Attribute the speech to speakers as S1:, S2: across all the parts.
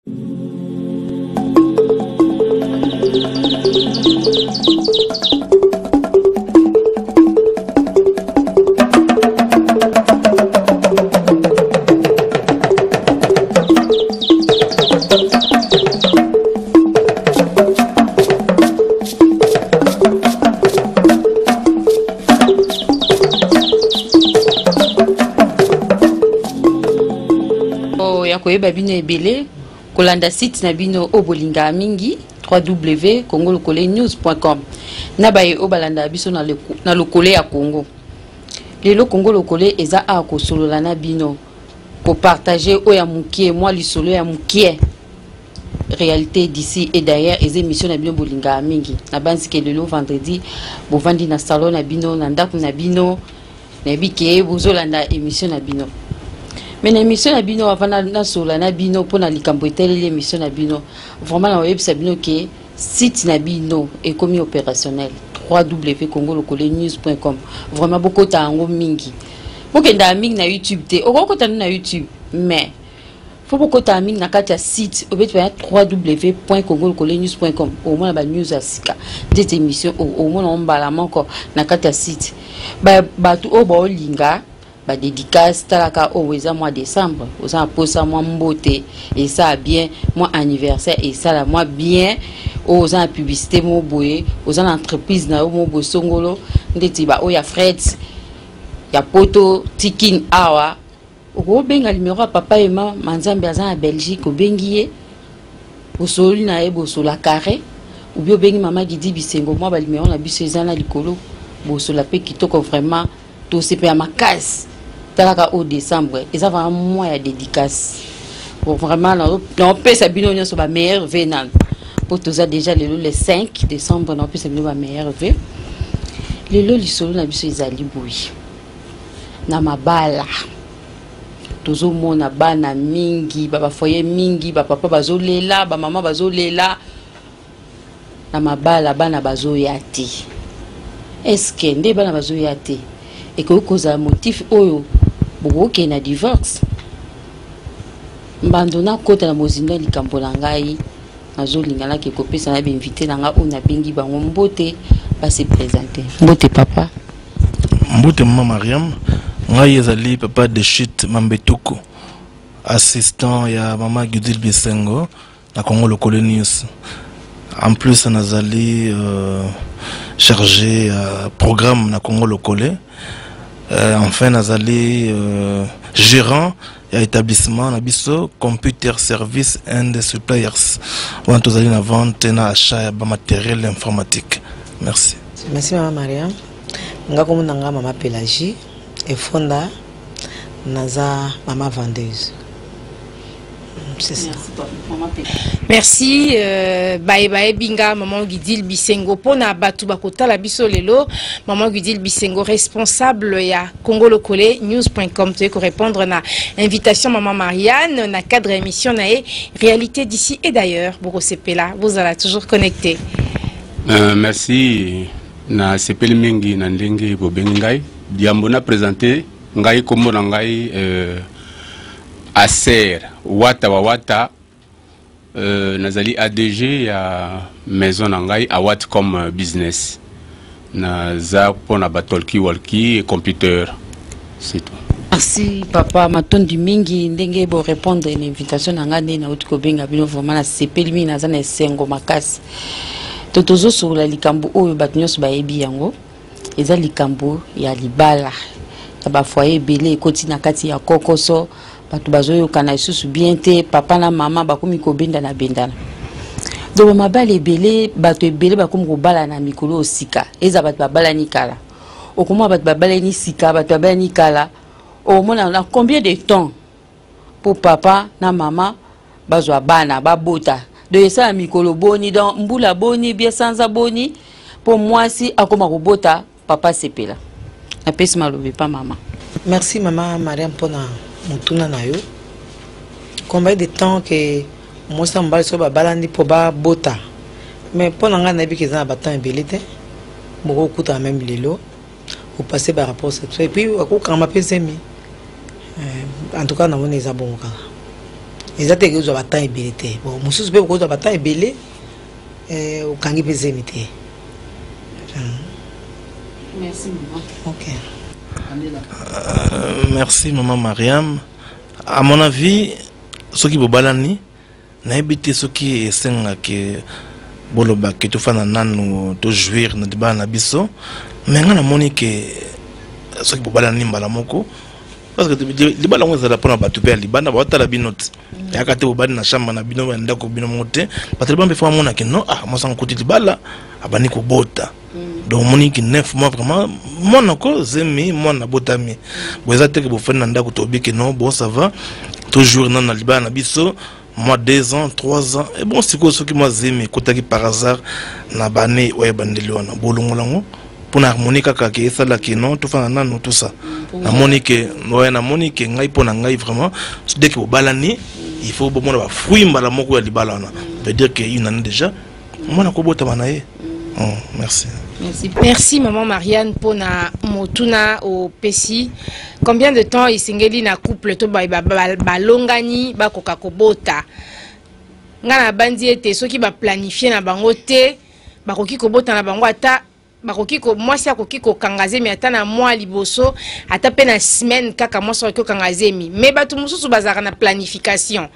S1: Oh, ya koyeba bino ebele kolanda site na bino oyo bolingaka mingi www.congolokolenews.com na baye oyo balandaka biso na lokole ya Congo. Lelo Congo Lokole eza awa kosolola na bino, kopartage oyo ya mokie, mwa lisolo ya mokie réalité d'ici et d'ailleurs. Eza émission na bino bolingaka mingi. Nabanzi ke lelo vendredi bovandi na salon na bino, na ndako na bino, nayebi ke bozolanda émission na bino. Mais na émission na bino, avant nasolola na bino mpona likambo etaleli émission na bino, vraiment nakoyebisa bino ke site na bino ekomi opérationnel, www.congolokolenews.com. Vraiment bokota yango mingi, bokendaka mingi na YouTube te. Okokota na YouTube, mais faut bokota mingi na kati ya site. Obeti baya www.congolokolenews.com, omona banews ya sika ndeti émission, omona ngo mbala moko na kati ya site. Bato oyo baolinga badédicace, talaka oyo eza mois décembre, oza na posa mwa mbote esala bien, mwa anniversaire esala mwa bien, oyo oza na publicité mo boye, oza na entreprise na yo mo boye songolo, ndeti baoyo ya fret ya poto tikin awa, okobenga numero ya papa Ema Manzambe, aza na Belgique. Obengi ye, bosololi na ye, bosola carré. Obi obengi mama Gidi Bisengo, mwa banumero na biso eza na likolo, bosola mpe kitoko. Vraiment tosepela makasi. Talaka oyo décembre eza vraiment mois ya dédicace. Bon, vraiment naopesa bino nyonso bameilleurs vœux nano, mpo toza déjà lelo le 5 décembre. Naopesa bino bameilleurs vœux. Lelo lisolo na biso ezali boye: na mabala tozomona bana mingi, babafoyer mingi, bapapa bazolela, bamama bazolela. Na mabala bana bazoya te. Est-ce nde bana bazoya te ekoki kozala motif oyo bokokende na divorce? Mbando nakota na mozindo ya likambo na ngai, nazolinga nake kopesa na bainvité na ngai oyo nabengi bango mbote, base présenter. Mbote papa.
S2: Mbote mama Mariam. Ngai ezali papa de chute Mambetuku, assistant ya mama Gudil Bisengo na Congo Lokole News. En plus nazali chargé ya programme na Congo Lokole. Enfin nazali gérant ya établissement na biso Computer Service and Suppliers, wana tozali na vente na achat ya bamatériel informatique. Merci.
S3: Merci mama Mariam. Nga komona nga mama Pélagie Efonda, naza mama vendeuse, c'est ça.
S4: Merci. Baye bayebi nga maman Gidil Bisengo. Mpona bato bakotala biso lelo, maman Gidil Bisengo, responsable ya Congo Lokole news.com. Toye korépondre na invitation maman Marianne na cadre ya émission na ye Réalité d'ici et d'ailleurs. Bokosepela, bozala toujours connecté.
S5: Merci. Nasepeli mingi na ndenge bobengi ngai. Diambo na présente ngai, nkombo na ngai Aser Wata wa Wata. Nazali ADG ya maison na ngai Awatcom Business. Naza mpona batalkie walkie, computer, c'est tout.
S1: Merci papa, matondi mingi ndenge borépondre na invitation na ngai, nde nauti kobenga bino. Vraiment nasepeli mingi, naza na esengo makasi. To tozosolola likambo oyo bato nyonso bayebi yango, eza likambo ya libala. Ya bafoyer ebele ekoti na kati ya kokoso, bato bazoyokana lisusu bien te, papa na mama bakomi kobendana bendana. Donc mabala ebele, bato ebele bakomi kobala na mikolo oyo sika. Eza bato babalani kala, okomona bato babalani sika, bato babalani kala, okomona na combien de temps mpo papa na mama bazwa bana, babota. Donc esala mikolo boni, donc mbula boni, bie sanza boni mpo mwasi akoma kobota, papa sepela? Napesi malobi pa mama.
S3: Merci mama Mariam mpona motuna na yo. Combien de temps ke mwasi na mobali soki babalani mpo babota? Mais mpo na ngai, nayebi ke eza na batemps ebele te. Bokokutana même lelo, opasse barapport sexuel et puis akokangama mpe zemi. En tout cas namoni eza bongo kaka. Eza te ekozwa batemps ebele te. Bon, mosusu mpe okozwa batemps ebele, eh, okangi mpe zemi te.
S1: Merci maman.
S3: Ok.
S2: Merci maman Mariam. À mon avis, soki bobalani, nayebi te soki esengaki bolobaki tofanda nanu tojouir na libala na biso, me ngai namoni ke soki bobalani mbala moko, parce que libala yango ezala mpona bato mpe ya libanda baotala bino te, yaka te bobali na chambre na bino ya ndako bino moko te. Bato libanda mpe fo bamonake no, ah, mwasi yango akoti libala, abandi kobota. Donc omoni ki 9 mois vraiment mwana ko zemi, mwana abotami bo eza te ke bofandi na ndako toyebi ke non, bon, ça va toujours nano na libala na biso mwa 2 ans, 3 ans. Et bon, sikoyo soki mwa zemi ekotaki par hasard na bane oyo ebandeli wana, bolongola yango mpona harmonie kaka ke esalaki non, tofanda nanu, tout ça. Namoni ke oya, namoni ke ngai, mpo na ngai vraiment, dès que bobalani, il faut bomona bafruit mbala moko ya libala wana, veut dire que une année déjà mwana kobotama na ye. Oh, merci.
S4: Merci. Merci maman Marianne mpona motuna opesi. Combien de temps esengeli na couple to balongani bakoka kobota? Nga na bandi ete soki baplanifie na bango te, bakoki kobota na bango, ata bakoki ko, mwasi akoki kokanga zemi ata na mwa liboso, ata mpe na semaine kaka mwasi akoki kokanga zemi. Mais bato mosusu bazalaka na planification.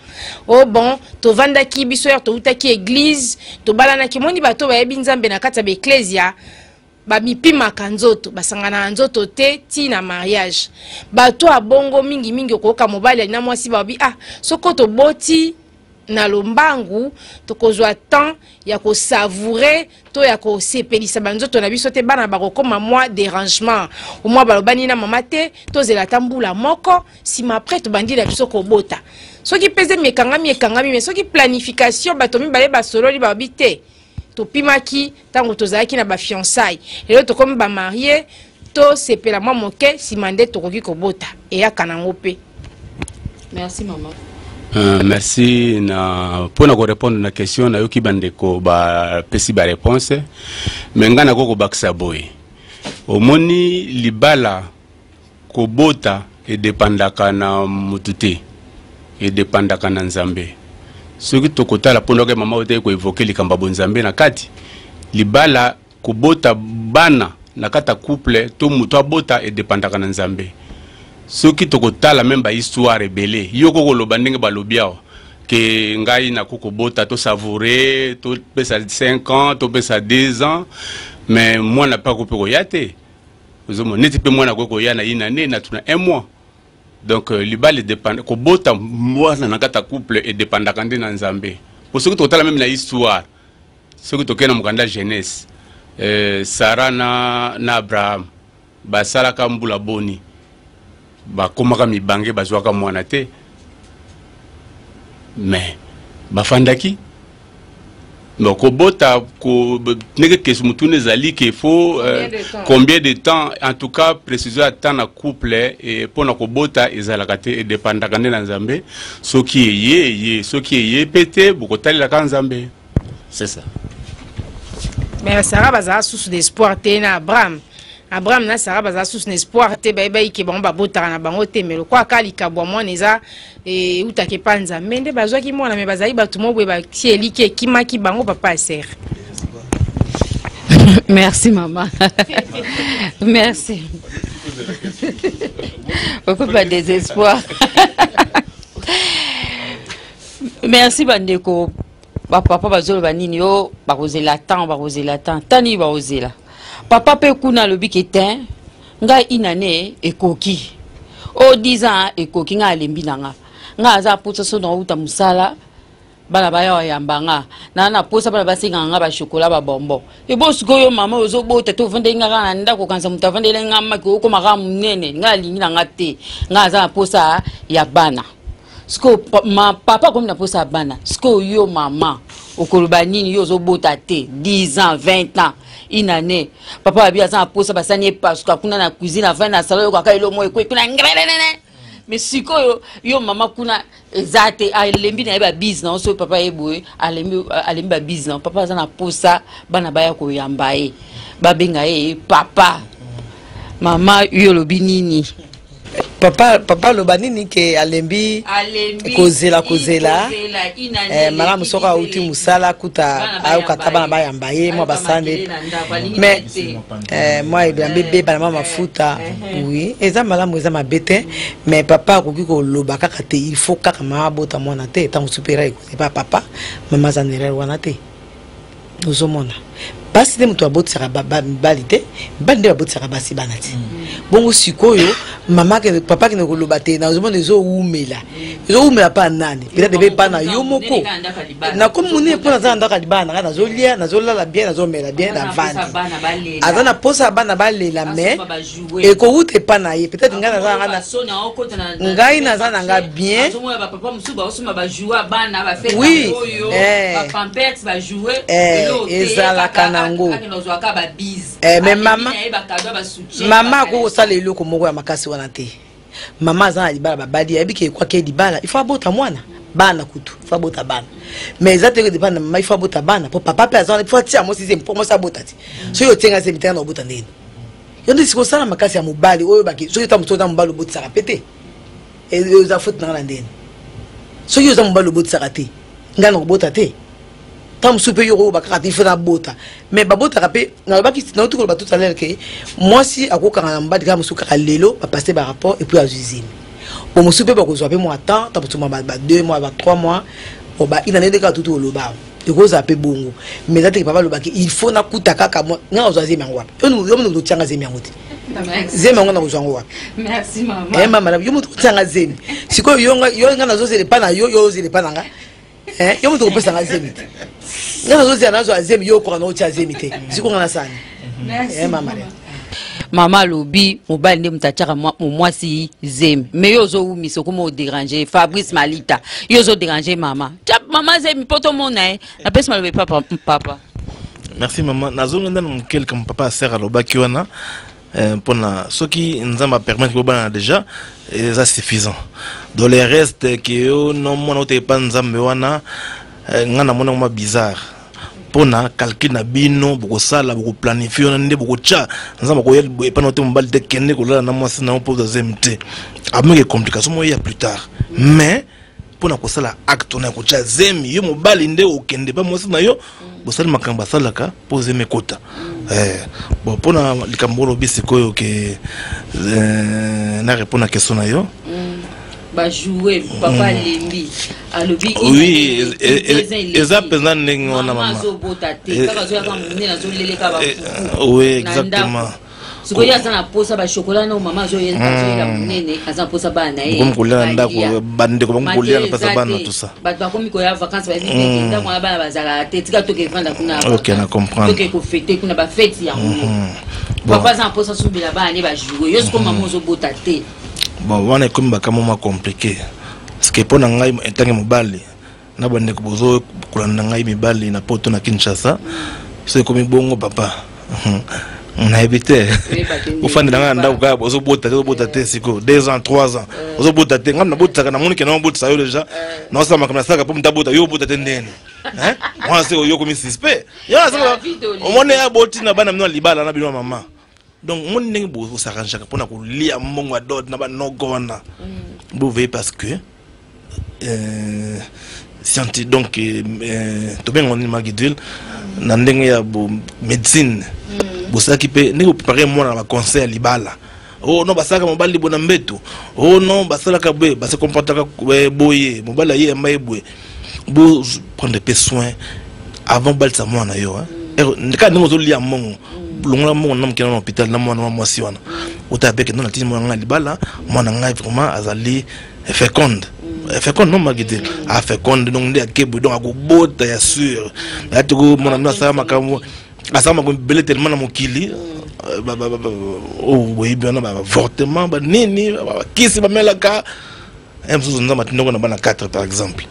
S4: O bon, tovandaki biso ere, toutaki église, tobalanaki. Moni bato bayebi Nzambe na kati ya baeklesia, bamipimaka nzoto, basangana na nzoto te ti na mariage. Bato ya bongo mingimingi, okoyoka mobali na mwasi babi: "Ah, soko toboti na lombangu, tokozwa temps ya kosavourer to ya kosepelisa banzoto na biso te, bana bakokóma mwa dérangement." Omwa balobani na mama te: "Tozela ata mbula moko, nsima après tobandi na biso kobota." Soki mpe zemi ekangami, ekangami. Mais soki planification, bato mibale basololi, balobi te: "Topimaki ntango tozalaki na bafiançailles, lelo tokomi bamariés, tosepela mwa moke, nsima nde tokoki kobota." Eyaka nango mpe.
S1: Merci mama.
S5: Merci na mpona korépondre na question. Nayoki bandeko bapesi baréponse, me ngai nakoki kobakisa boye. Omoni, libala, kobota edépendaka na motu te, edépendaka na Nzambe. Soki tokotala mpo ndako mama oyo te koévoquer likambo ya bonzambe na kati libala, kobota bana na kati ya couple to moto abota edépendaka na Nzambe. Soki tokotala même bahistoire ebele, yo koloba ndenge balobi awa ke ngai nakoki kobota, tosavoure, topesa 5 ans, topesa 2 ans, mais mwana mpe akoki mpe koya te. Ozomona neti mpe mwana akoki koya na une année na tuna un mois. Donc libala edépend, kobota mwana na kati ya couple edépendaka nde na Nzambe. Po soki tokotala même na histoire, soki tokei na mokanda Genèse, Sara na Abraham basalaka mbula boni, bakomaka mibange, bazwaka mwana te, mais bafandaki. Bon, kobota ko, ndenge kesi motuna ezali ke faut
S4: Combien de temps?
S5: Combien de temps? En tout cas, précision ya temps na couple mpona kobota ezalaka te, edépendaka nde na Nzambe. Soki eye, eye, soki eye mpe te, bokotalelaka Nzambe, c'est ça.
S4: Mais Sara bazala susu d'espoir te na Abraham. Abraham na Sara bazala susu na espoir te, bayebaki ke bango babotaka na bango te. Mais lokola kaka likambo ya mwana eza eutaki epa Nzambe, nde bazwaki mwana. Me bazali bato mo boye batie eliki ekimaki bango, papa ya sere.
S1: Merci maman. Merci. Pourquoi pas désespoir? Merci bandeko. Bapapa bazoloba nini? Yo bakozela temps, bakozela temps, temps nini bakozela? Papa mpe kuna alobi ke te, ngai une année ekoki, o 10 ans ekoki, ngai alembi na nga, ngai aza posa so nauta mosala, bana baya bayamba nga, na posa bana basengaka nga bachocolat, babonbon. Ebo sikoyo mama ozobota te, ovandeli nga kaka na ndako, okanisa moto avandeli nga maki, okóma kaka monene. Ngai alingi na nga te, ngai aza na posa ya bana. Sikoyo ma papa akomi na posa ya bana. Sikoyo yo mama okoloba nini? Yo ozobota te 10 ans, 20 ans, une année. Papa babi aza na posa basani epasuka kuna na cuisine, avandi na salon, oyokaka eloko ekwe kuna ngrelelele. Mais sikoyo yo mama kuna eza te, alembi na ye babise na yo. Soki papa ye boye alembi, alembi babise na yo. Papa aza na posa bana baya koyamba ye, babenga ye papa. Mama, yo olobi nini?
S3: Papa, papa aloba nini ke alembi kozela kozela eh, malamu soki auti mosala kuta ayoka ata bana bayamba ye mwa basande mais eh, mwa ebelamba ebeba na mwa mafuta. Oui, eza malamu, eza mabe te, mais papa akoki koloba kaka te il faut kaka mama abota mwana te. Ntango mosusu mpe erreur epa papa, mama aza na erreur wana te. Ozomona basi nde moto abotisaka mibali te, mibali nde babotisaka basi bana te. Bongo sikoyo mama akende, papa akende koloba te. Nazomona ezowumela, ezowumela mpa nani? Peut-être mpe mpa na yo moko. Nakomi monene mpo naza na ndako ya libala na ngai, nazolia, nazolala bien, nazomela bien, navandi. Aza na posa ya bana balela, mais ekowuta epa na ye. Peut-être ngai naza na ngai naza na nga bien. Oui, ezalaka nango. Mais mama, mama akoki kosala eloko moko ya makasi wana te. Mama aza na libala, babali, ayebi ke ekwaki libala, il faut abota mwana. Bana kutu, il faut abota bana, mais eza te dépend na mama. Il faut abota bana po papa mpe aza wana, il faut atia mwasi zemi mpo mwasi abota te. Soki otienga zemi te, na obota ndeni? Yo nde sikoyo osala makasi ya mobali oyo baki. Soki ota mosu oza mobali, obotisaka pe te, eza faute nanga na ndeni? Soki oza mobali, obotisaka te, ngai na kobota te. Ntango mosusu mpe yo koyoba kaka te il faut nabota, mais babotaka mpe. Nalobaki, nauti koloba tout à l'heure ke mwasi akokanga na mobali kaka mosusu kaka lelo bapasse barapport et puis azwi zemi. Bon, mosusu mpe bakozwa mpe mwa temps, ntango mosusu mwa ba 2 mois, ba 3 mois. Bon, ba ina ndenge kaka tutu oloba, ekozala mpe bongo, mais eza teke papa alobaki il faut nakuta kaka nga nazwa zemi yango wapi? Yo moto otianga zemi yango te, zemi yango nakozwa yango wapi? Mama, yo moto otianga zemi. Sikoyo yo nga nazozela epa na yo, yo ozela epa na nga. Yo moto kopesanga zemi te, nga nazozela nazwa zemi, yo okoka na otia zemi te. Sikoyo nga nasani? Mama.
S1: Mama alobi mobali nde moto atiaka mwasi zemi, mais yo ozowumisa, okoma odéranger Fabrice Malita. Yo ozodéranger mama. Tia mama zemi mpo tomona ye. Napesi maloba papa, papa.
S2: Merci mama. Nazongi ndana moke likambo papa aser alobaki wana mpona soki Nzambe apermettre bobana déjà, eza suffisant. Dans le reste ke yo no mwana ote epa Nzambe wana, nga namoni yango mwa bizarre mpona calcul na bino bokosala, bokoplanifie wana nde bokotya. Nzambe akoya epa na te mobali te kende kolala na mwasi na yo mpo ozazemi te, ameke complication moko ya plus tard. Mais mpona kosala acte wana ya kotya zemi, yo mobali nde okende pa mwasi na yo, bosali makambo basalaka mpo zemi ekota. Bon, mpona likambo olobi sikoyo ke na répondre na question na yo.
S1: Bajouets, papa alembi, alobi.
S2: Oui, eza mpenza ndenge wana mama.
S1: Azobota te, kaka azoyaka monene, azoleleka bafufu.
S2: Oui, exactement.
S1: Sikoyo aza na posa bachocolat na mama azoyela monene, aza na posa bana na ye.
S2: Bokomi kolia na ndako, bandeko bango kolia na mpasa bana, tout ça.
S1: Bato bakomi koya vacance, bayebi te ndako wana bana bazalaka te, tika toke vanda kuna.
S2: Ok, na comprendre.
S1: Toke kofêter kuna, bafêtes yango. Papa aza na posa asombela bana nde bajouets. Yo sikoyo mama ozobota te.
S2: Bon, wana ekomi bakambo mwa compliqué, parce que mpo na ngai etange mobali na bandeko bozo kolanda ngai, mibali na Poto, na Kinshasa, so ekomi bongo papa, nayebi te. Ofandela ngai na ndako kaka, ozobota te, ozobota te. Sikoyo 2 ans, 3 ans ozobota te, ngai nabotisaka, namoni ke naobotisa yo déjà, naosala makambo nasalaka mpo moto abota, yo obota te ndeni? Wana se oyo okomi suspect. Omoni aboti na bana bino ya libala na bino ya mama. Donc omoni ndenge bosarrangeaka mpona kolia mbongo ya dot na banoko wana, boveye, parce que scienti donc tobenga nini, magidule na ndenge ya médecine, bosalaki mpe ndenge boprépare mwana na baconseil ya libala. Oh non, basalaka mobali boye na mbeto. Oh non, basalaka boye, base comportaka boye, mobali aye yamba ye boye. Bo prendre mpe soin avant balisa mwana yo. Kaka ndenge ozolia mbongo, longola mbongo na mokenda na hôpital na mwana wa mwasi wana, otala mpe kendo natindi mwana ngai libala, mwana ngai vraiment azali féconde, féconde non magide a féconde. Donc nde akebwe, donc akobota ya sûr. Ati ko mwana mino asala makambo, asala makambo ebele tellement na mokili oyo boyebi wana, baavortement, banini, bakisi bamelaka. Mosusu Nzambe atindako na bana 4 par exemple,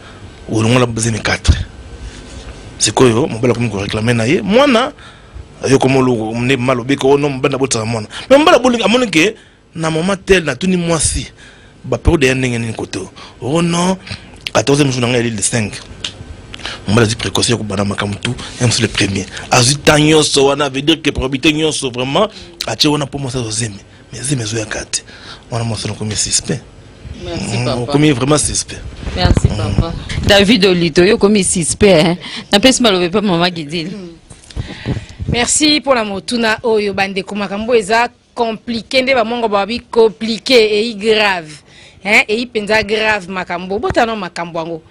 S2: olongola zemi 4. Sikoyo mobali akomi koréclamer na ye mwana. Yo komo nde malobeka ono mobali nabotisaka mwana, mais mobali amoni ke na moment tel natuni mwasi bapériode ya ndenge nini kote. Oh non, 14 mosusu na ngai yali le 5, mobali azwi précaution ya kobanda makambo tu ya mosusu le premier, azwi temps nyonso wana, veut dire que probabilité nyonso vraiment atie wana mpo mwasi azozemi. Mais zemi ezoyaka te. Wana mwasi okomi suspect.
S1: Merci papa.
S2: Okomi vraiment suspect.
S1: Merci papa. David Olito, yo okomi suspect hein. Napesi maloba epa mama Gidile.
S4: Merci mpona motuna oyo bandeko. Makambo eza compliqué nde bamongo babi compliqué ei grave hein, ei mpenza grave makambo. Botana makambo yango,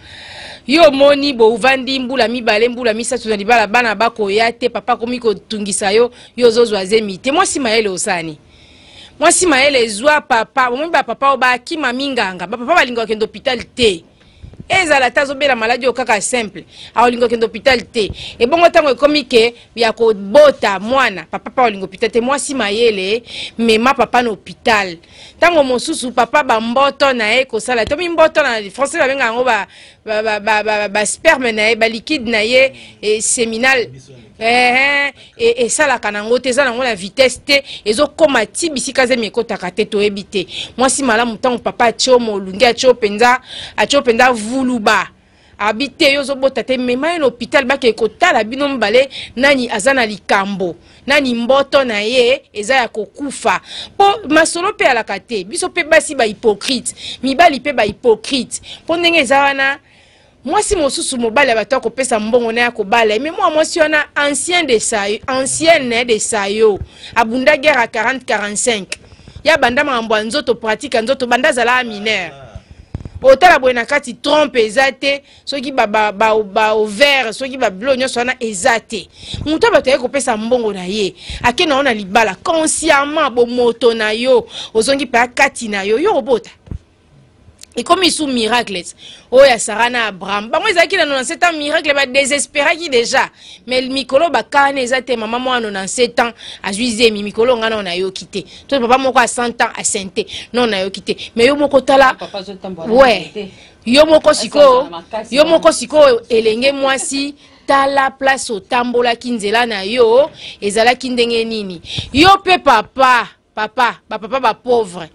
S4: yo omoni bovandi mbula 2, mbula 3 na libala, bana bakoya te, papa akomi kotungisa yo, yo ozozwa zemi te. Mwasi mayele osani, mwasi mayele ezwa papa. Omoni bapapa oyo bakima minganga, bapapa balingaka kokende hôpital te. Ezala ata azobela maladi oyo kaka simple, aolinga kokende hôpital te. Ebongo ntango ekomi ke ya kobota mwana, papa mpe aolinga hôpital te. Mwasi mayele, mema papa na hôpital. Ntango mosusu papa bamboto na ye kosala tomi mboto, na français babenga yango basperme na ye, baliquide na ye séminal esalaka nango te, eza nango na vitesse te, ezokóma ti bisika zemi ekɔtaka te, toyebi te. Mwasi malamu, ntango papa atie yo molungi, atie yo mpenza, atie yo mpenza vuluba, abi te, yo ozobota te, mema ye na hôpital, bakee kotala bino mibale nani aza na likambo, nani mboto na ye eza ya kokufa. Mpo masolo mpe alaka te, biso mpe basi bahypocrite, mibali mpe bahypocrite. Mpo ndenge eza wana, mwasi mosusu, mobali ya bato akopesa mbongo na ya kobala ye, me mwa mwasi wana ancien de sayo, ancienne de sayo, abunda guerre ya 40 45, ya banda makambo ya nzoto, pratique ya nzoto banda azala mineur. Otala boye na kati, trompe eza te, soki baovaire, soki babilo nyonso wana eza te. Moto bato aye kopesa mbongo na ye, ake na yo na libala consciemment, bomoto na yo ozongi mpe akati na yo, yo obota, ekomi su miracle oyo ya Sara na Abraham. Bango ezalaki na 97 ans, miracle, badésespéraki déjà, mais mikolo bakana eza te. Mama mwana 97 ans azwi zemi, mikolo nga nao nayoki te. To papa moko ya 100 ans asente non, nayoki te. Mais yo moko tala, ouais, yo moko sikoyo, yo moko sikoyo elenge mwasi, tala place otambolaki, nzela na yo ezalaki ndenge nini? Yo mpe papa, papa, bapapa bapauvre,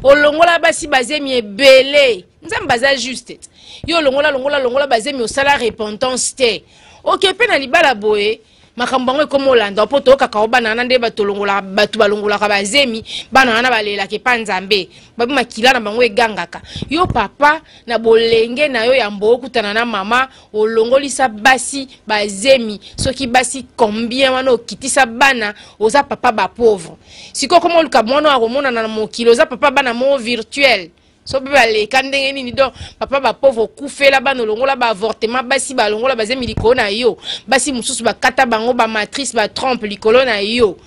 S4: olongola basi bazemi ebele. Nzambe aza juste. Yo olongola, longola, longola bazemi, osala repentance te, oke mpe na libala boye. Makambo yango ekoma olanda mpo toyokaka o bana wana nde bato olongolaka, bato balongolaka bazemi, bana wana balelaka epa Nzambe, babi makila na bango egangaka. Yo papa, na bolenge na yo ya mbo okutana na mama, olongolisa basi bazemi, soki basi combien wana okitisa bana. Oza papa bapauvre, sikoyo koma oluka mwana oyo akomonana na mokili. Oza papa bana moko virtuel, so mpe baleka ndenge nini? Donc papa bapauvre, okufela bana, olongola baavortement, basi balongola bazemi likolo na yo, basi mosusu bakata bango bamatrice, batrompe likolo na yo.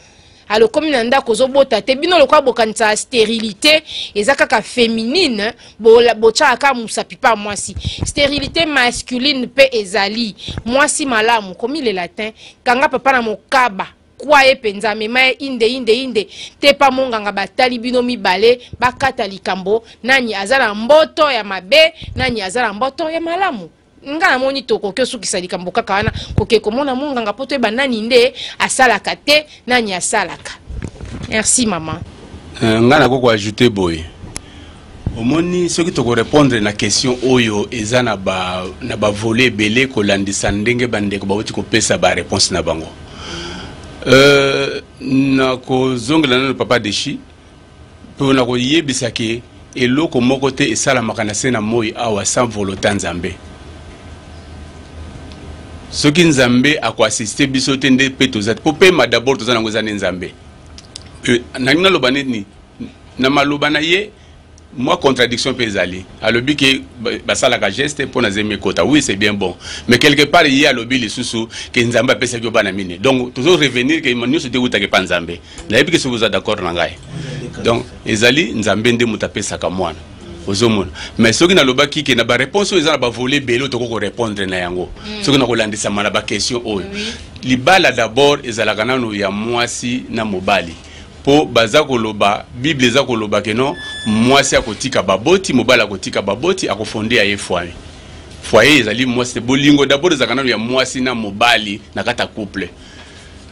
S4: Alokomi na ndako, ozobota te. Bino lokola bokanisaka stérilité eza kaka féminine, botyaka kaka mosapi pa mwasi. Stérilité masculine mpe ezali. Mwasi malamu, komilela te, kanga papa na mokaba kwa ye mpenza, amema ye inde inde inde te pa monganga, batali bino mibale, bakata likambo nani aza na mboto ya mabe, nani aza na mboto ya malamu. Nga namoni tokoki osukisa likambo kaka wana, koke komona monganga mpo toyeba nani nde asalaka te, nani asalaka. Merci mama.
S5: Nga nakoki koajoute boye. Omoni, soki tokorépondre na question oyo, eza na bavolet ebele, kolandisa ndenge bandeko bauti kopesa baréponse na bango. Nakozongela nano papa Deshi mpo na koyebisa ke eloko moko te esalamaka na se na moi awa sans volonté ya Nzambe. Soki Nzambe akoassiste biso te, nde mpe toza te. Mpo pema d'abord toza nango eza nde Nzambe. Nalingi naloba nini na maloba na ye? Mwa contradiction mpe ezali. Alobi ke basalaka geste mpo na zemi ekota, oui, c'est bien bon, mais quelque part ye alobi lisusu ke Nzambe apesaki yo bana mine. Donc tozo revenir ke nyonso te eutaka epa Nzambe. Nayebi ke soki oza d'accord na ngai, donc ezali Nzambe nde moto apesaka mwana, ozomona. Mais soki nalobaki ke na baréponse oyo eza na bavolet ebele oyo tokoki korépondre na yango, soki na kolandisama na baquestion oyo, libala d'abord ezalaka nano ya mwasi na mobali, mpo baza koloba, Bible eza koloba ke non, mwasi akotika baboti, mobali akotika baboti, akofonde ya ye foyer. Foyer ezali mwasi te. Bolingo d'abord ezalaka nano ya mwasi na mobali na kati ya couple.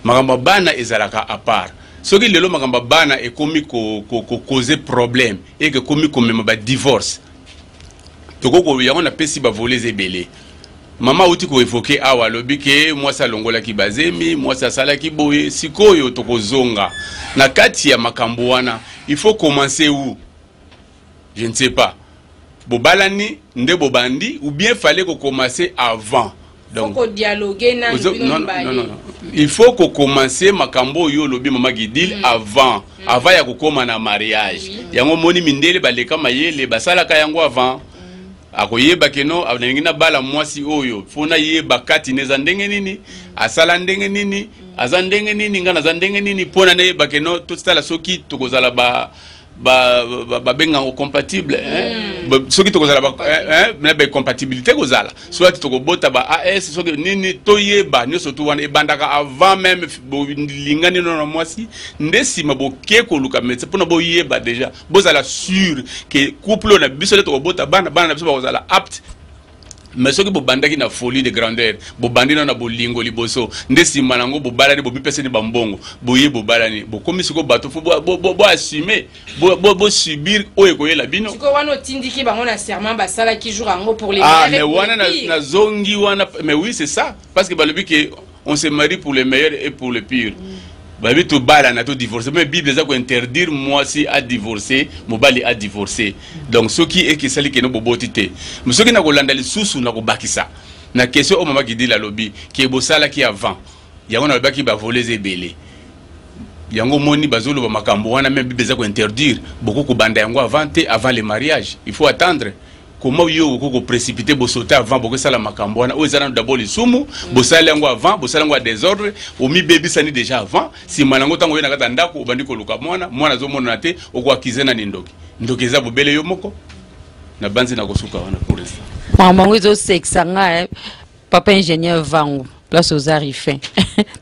S5: Makambo ya bana ezalaka à part. Soki lelo makambo ya bana ekomi kocauser problème, eke ekomi komema badivorce, tokoko yango napesi bavolet eza ebele. Mama auti koévoquer awa, alobi ke mwasi alongolaki bazemi, mwasi asalaki boye. Sikoyo tokozonga na kati ya makambo wana. Il faut commencer où? Je ne sais pas. Bobalani nde bobandi ou bien fallait commencer avant?
S4: Donc faut dialoguer na
S5: non, non, non, non. Il faut ko commencer makambo oyo olobi, mama Gidil, avant avant ya kokóma na mariage. Yango moni mindele baleka mayele, basalaka yango avant. Akoyeba que non, nalingi nabala mwasi oyo, fo nayeba kati na eza ndenge nini, asala ndenge nini, aza ndenge nini, ngai naza ndenge nini, mpona nayeba que non, tosala soki tokozala ba babengango compatible, hein? Soki tokozala na bacompatibilité, kozala soit tokobota ba as, soki nini, toyeba nyonso tu wana ebandaka avant même bolingani no na mwasi. Nde nsima boke koluka médecin mpona boyeba déjà, bozala sûr que couple oyo na biso nde tokobota bana, bana na biso bakozala apte. Mais soki bobandaki na folie de grandeur, bobandi nano na bolingo liboso, nde nsima nango bobalani, bomipesani bambongo, boye bobalani, bokomi sikoyo bato, fo boassume, bosubir oyo ekoyela bino.
S4: Sikoyo wana otindiki bango na serment basalaki jour yango pour les
S5: Ah, mais wana nazongi wana. Mais oui, c'est ça, parce que balobi que on se marie pour le meilleur et pour le pire. Babi tobalana, todivorce, mais Bible eza kointerdire mwasi adivorce, mobali adivorce. Donc soki ekesali que non, boboti te. Mais soki na kolanda lisusu, na kobakisa na question oyo mama Gidila alobi que bosalaki avant, yango nalobaki bavolets ebele. Yango moni bazoloba makambo wana, même Bible eza kointerdire boko kobanda yango avant te. Avant le mariage, il faut attendre. Comment yo okoki koprécipiter, bosote avant, bokosala makambo wana oyo eza nano d'abord lisumu? Bosali yango avant, bosali yango ya désordre, omibebisani déjà avant. Nsima nango, ntango oye na kati ya ndako, obandi koluka mwana, mwana azomonana te, okoakize nani? Ndoki, ndoki eza bobele yo moko. Na banzi na kosuka wana pour l'instant.
S1: Makambo yango ezosekisa nga. Papa ingénieur Vango, place oza rifin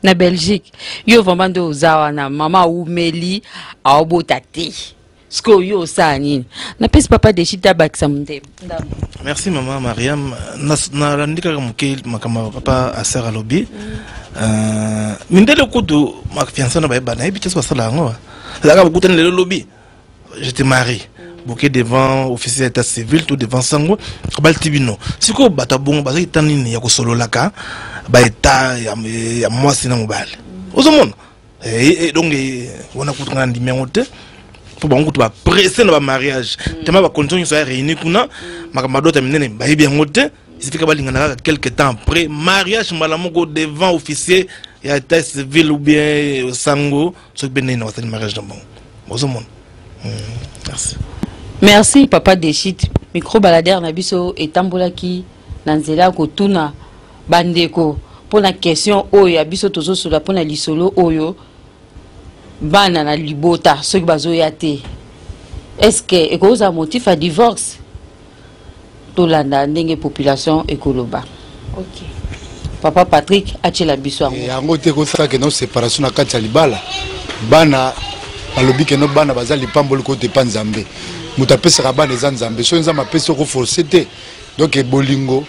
S1: na Belgique, yo vraiment nde oza wana, mama awumeli aobota te, sikoyo yo osala nini? Napesi papa Deshite abakisa mondembe.
S2: Merci, mama Mariam. Nalandi kaka moke makambo ya papa Aser. Alobi mindele kutu mafiancé na bayeba, nayebi te so basala yango. Ezalaka bokutani lelo, lobi je te marie, boke devant officier d'état civil to devant sango, abali bino. Sikoyo bato ya bongo bazaki ta nini ya kosololaka baétat ya mwasi na mobali? Ozomona, donc wana kutu nga ndimi yango te, mpo bango kutu bapresse na bamariage tema, bacondition nyonso ya réuni kuna, makambo adota minene bayebi yango te. Isifika balingana kaka quelque temps après mariage, mbala moko devant officier ya état civil ou bien sango, soki mpe nini, basali mariage na bango. Bozomona. Merci.
S1: Merci, papa Deshit. Micro baladeur na biso etambolaki na nzela ya kotuna bandeko mpona question oyo ya biso tozosola, mpona lisolo oyo, bana na libota soki bazoya te, est ce que ekozala motif ya divorce? Tolanda ndenge population ekoloba. Papa Patrick atiela biso yango.
S6: Yango te kosala que non, séparation na kati ya libala. Bana, balobi que non, bana baza lipamboli kote epa Nzambe. Moto apesaka bana eza Nzambe. Soki Nzambe apesi, okoforce te. Donc bolingo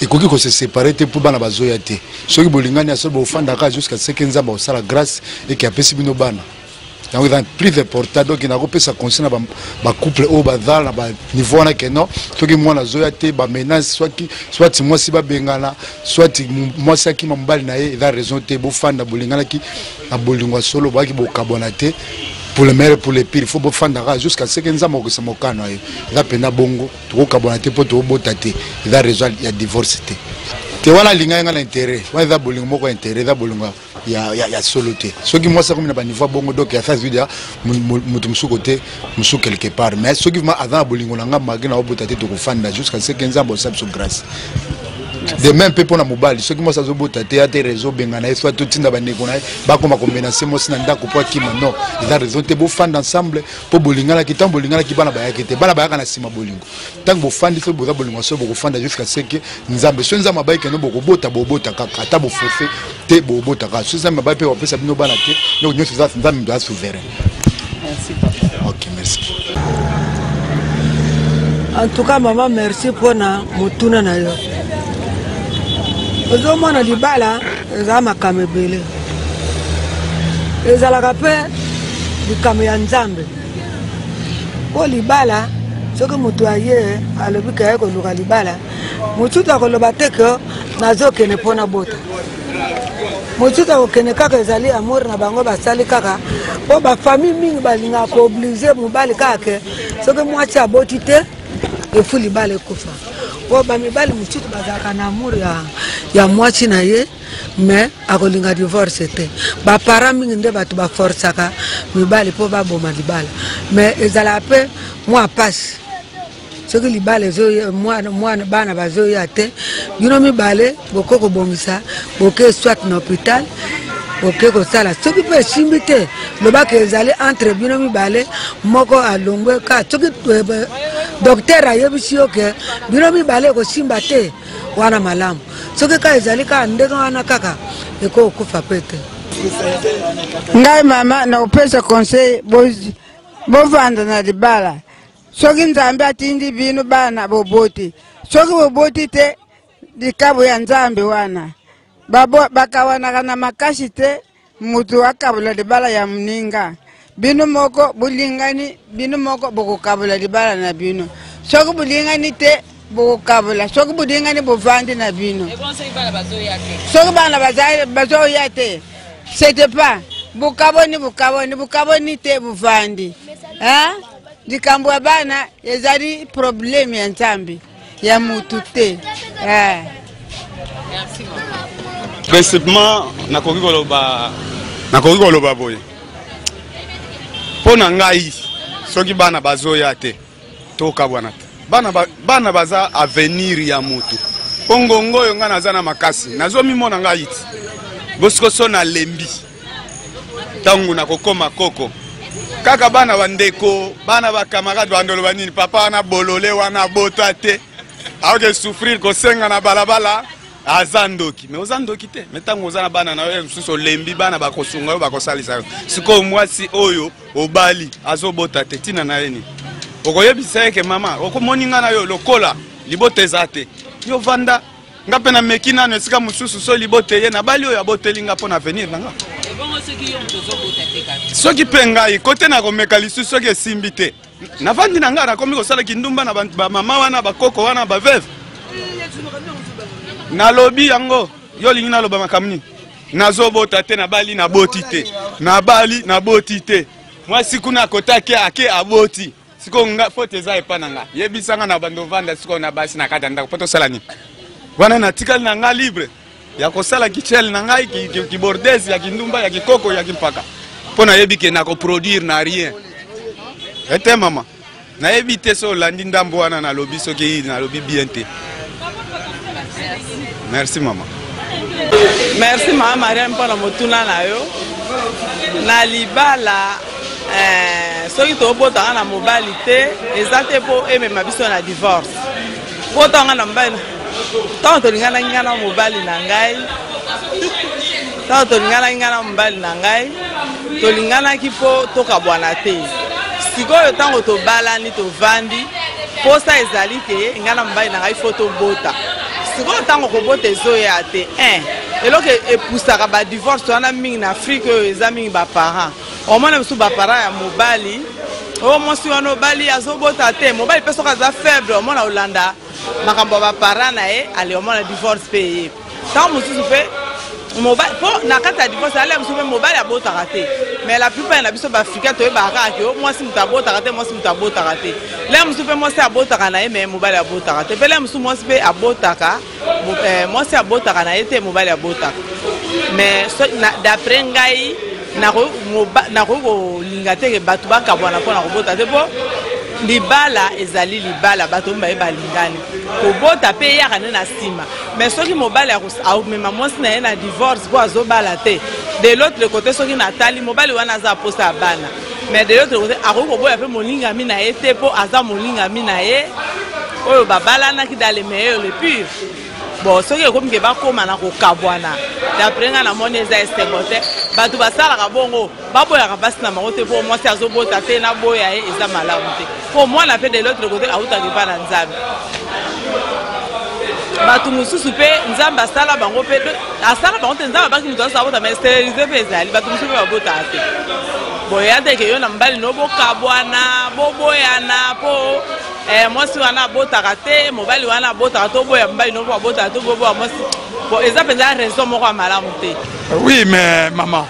S6: ekoki kose séparer te mpo bana bazoya te. Soki bolingani ya solo, bofandaka jusqu'à ce que Nzambe akosala grâce eke apesi bino bana. Yango eza plus important. Donc nakopesa conseil na bacouple oyo baza na baniveau wana que non, soki mwana azoya te, bamenace, soit mwasi babengana, soit mwasi akima mobali na ye, eza raison te. Bofanda, bolinganaki na bolingo ya solo, boyaki bokabwana te. Pour le meilleur, pour le pire, il faut bofandaka jusqu'à ce que Nzambe akokisa mokano na ye. Eza mpenza bongo. Tokokabwana te mpo tokobota te, eza raison ya divorce te. Te, wana alingai nga na intérêt, wana eza bolingo moko ya intérêt, eza bolingo ya solo te. Soki mwasi akomi na baniveau bongo, donc asa azwi deja moto mosusu kote mosusu quelque part. Mais soki vraiment aza na bolingo na nga, malgré na obota te, tokofanda jusqu'à ce que Nzambe osala biso grâce. De même mpe mpona mobali, soki mwasi azobota te, ya te raison obenga na ye, soit totinda bandeko na ye bakoma komenacer mwasi na ndako mpo akima. Non, eza raison te. Bofanda ensemble mpo bolinganaki. Ntango bolinganaki, bana bayaki te, bana bayaka na nsima. Bolingo, ntango bofandi, soki boza bolingo so, bokofanda jusqu'à ce que Nzambe, soki Nzambe abayi que non, bokobota, bobota kaka. Ata boforce te, bobota kaka. Soki Nzambe abayi mpe bapesa bino bana te, donc nyonso eza Nzambe moto aza souverain.
S1: Merci, papa.
S6: Ok, merci.
S7: En tout cas, mama, merci mpona motuna na yo. Ozomona, libala eza makambo ebele, ezalaka mpe likambo ya Nzambe. Mpo libala, soki moto aye alobi que aye koluka libala, mosusu akoloba te que nazokende mpo na bota. Mosusu akokende kaka ezali amour na bango basali kaka mpo bafamille mingi balingaka kooblige mobali kaka ke soki mwasi aboti te efu libala ekufa. Mpo bamibali mosusu bazalaka na amour ya, ya mwasi na ye mais akolinga divorce te. Baparent mingi nde bato baforsaka mibali mpo baboma libala, mais ezalaka mpe mwa pasi soki libala ezoya, mwana, mwana bana bazoya te, bino mibale bokoki kobongisa, boke soit na hôpital, boke kosala. Soki mpe esimbi te, lobaka ezali entre bino mibale, moko alongwe ka. Soki eh, docteur ayebisi yo ke bino mibale ekosimba te, wana malamu. Soki kaka ezali kaka ndenge wana kaka, ekokufa mpe te.
S8: Ngai mama nakopesa conseil, bovanda na libala. Soki Nzambe atindi bino bana boboti, soki boboti te, likabo ya Nzambe wana. Bakawanaka na makasi te, mutu akabola libala ya moninga. Bino moko bolingani, bino moko bokokabola libala na bino. Soki bolingani te, bokokabola. Soki bolingani, bovandi na bino. Soki bana bazoya te, c'était pas bokaboni, bokaboni, bokaboni te, bovandi. Hein? Likambo ya bana ezali problème ya Nzambe, ya mutu te. Eh.
S5: Principalement nakoki koloba, nakoki koloba boye mpo na ngai, soki bana bazoya te, tokabwana te. Bana, ba, bana baza avenir ya mutu. Mpo ngongo oyo ngai naza na makasi, nazomimona ngai ti bosikoso nalembi ntango nakokoma koko kaka bana bandeko, bana bakamarade bandoloba nini, papa wana bolole wana abota te, aoke souffrir kosenga na balabala, aza ndoki. Me oza ndoki te, me ntango oza na bana na yo mosusu olembi, bana bakosunga yo, bakosalisa yo. Sikoyo mwasi oyo obali azobota te, ntina na ye nini? Okoyebisa ye ke mama, okomoni nga na yo lokola libota eza te, yo vanda, nga mpe nameki nano esika mosusu, so libota ye nabali oyo aboteli nga mpo na avenir na nga. Soki mpe ngai kote nakomeka lisusu, soki esimbi te, navandi na ngai, nakomi kosala kindumba na bamama wana, bakoko wana, baveve. Nalobi yango, yo olingi naloba makambo nini? Nazobota te, nabali naboti te, nabali naboti te, mwasi kuna akota ake ake aboti. Sikoyo nga faute eza epa na nga, yebisanga na bando ovanda sikoyo na basi na kati ya ndako mpo tosala nini wana? Natikali na nga libre ya kosala kichele na ngai, kibordese ya kindumba, ya kikoko, ya kimpaka, mpo nayebi ke nakoproduire na rien ete mama. Nayebi te so olandi ndambo wana nalobi, soki nalobi bien te. Merci mama.
S9: Merci mama Mariam mpona motuna na yo. Na libala eh, soki tobotaka na mobali te, eza te mpo emema biso na divorce. Botanga na mobali, ntango tolinganaki ngai na mobali na ngai, ntango tolinganaki ngai na mobali na ngai, tolinganaki mpo tokabwana te. Sikoyo ntango tobalani, tovandi, posa ezali ke ngai na mobali na ngai fo tobota. Sikoyo ntango kobota ezoya te, eloko epusaka badivorce wana mingi na Afrike oyo eza mingi baparent. Omona mosusu baparent ya mobali oyo, mwasi wana obali azobota te, mobali mpe soki aza faible, omona olanda makambo ya baparent na ye, ale omona divorce mpe eye. Ntango mosusu mpe mobali, mpo na kati ya divorce ale mosusu mpe mobali abotaka te. Mais la plupart na biso baafricain toyebaka kaka ke mwasi moto abotaka te, mwasi moto abotaka te. Le mosusu mpe mwasi abotaka na ye, mais mobali abotaka te. Mpe le mosusu mwasi mpe abotaka, mwasi abotaka na ye te, mobali abotaka. Mais d'après ngai, nakoki kolinga te ke bato bakabwana mpona kobota te, mpo libala ezali libala, bato mibale balingani, kobota mpe eyaka nde na nsima. Mais soki mobali amema mwasi na ye na divorce mpo azobala te, de l'autre côté soki natali mobali wana aza aposa ya bana, mais de l'autre côté akoki koboya mpe molingami na ye te, mpo aza molingami na ye oyo babalanaki dans le meilleur, le pur. Bon, soki ekomi ke bakóma na kokabwana, d'après ngai namoni eza esengo te. Bato basalaka bongo baboyaka basi na bango te mpo mwasi azobota te, naboya ye, eza malamu te, mpo mwana mpe de l'autre côté awutaka epa na Nzambe. Bato mosusu mpe Nzambe asala bango mpe asala bango te, Nzambe abaki moto asala bota, mais stérilise mpe ezali, bato mosusu mpe babotaka te. Boye ya te ke yo na mobali no bokabwana, boboyana mpo. Eh, mwasi wana abotaka te, mobali wana abotaka, toboya mobali no mpo abotaka, toboya mwasi. Bon, eza mpenza raison moko ya malamu te.
S10: Oui, mais maman,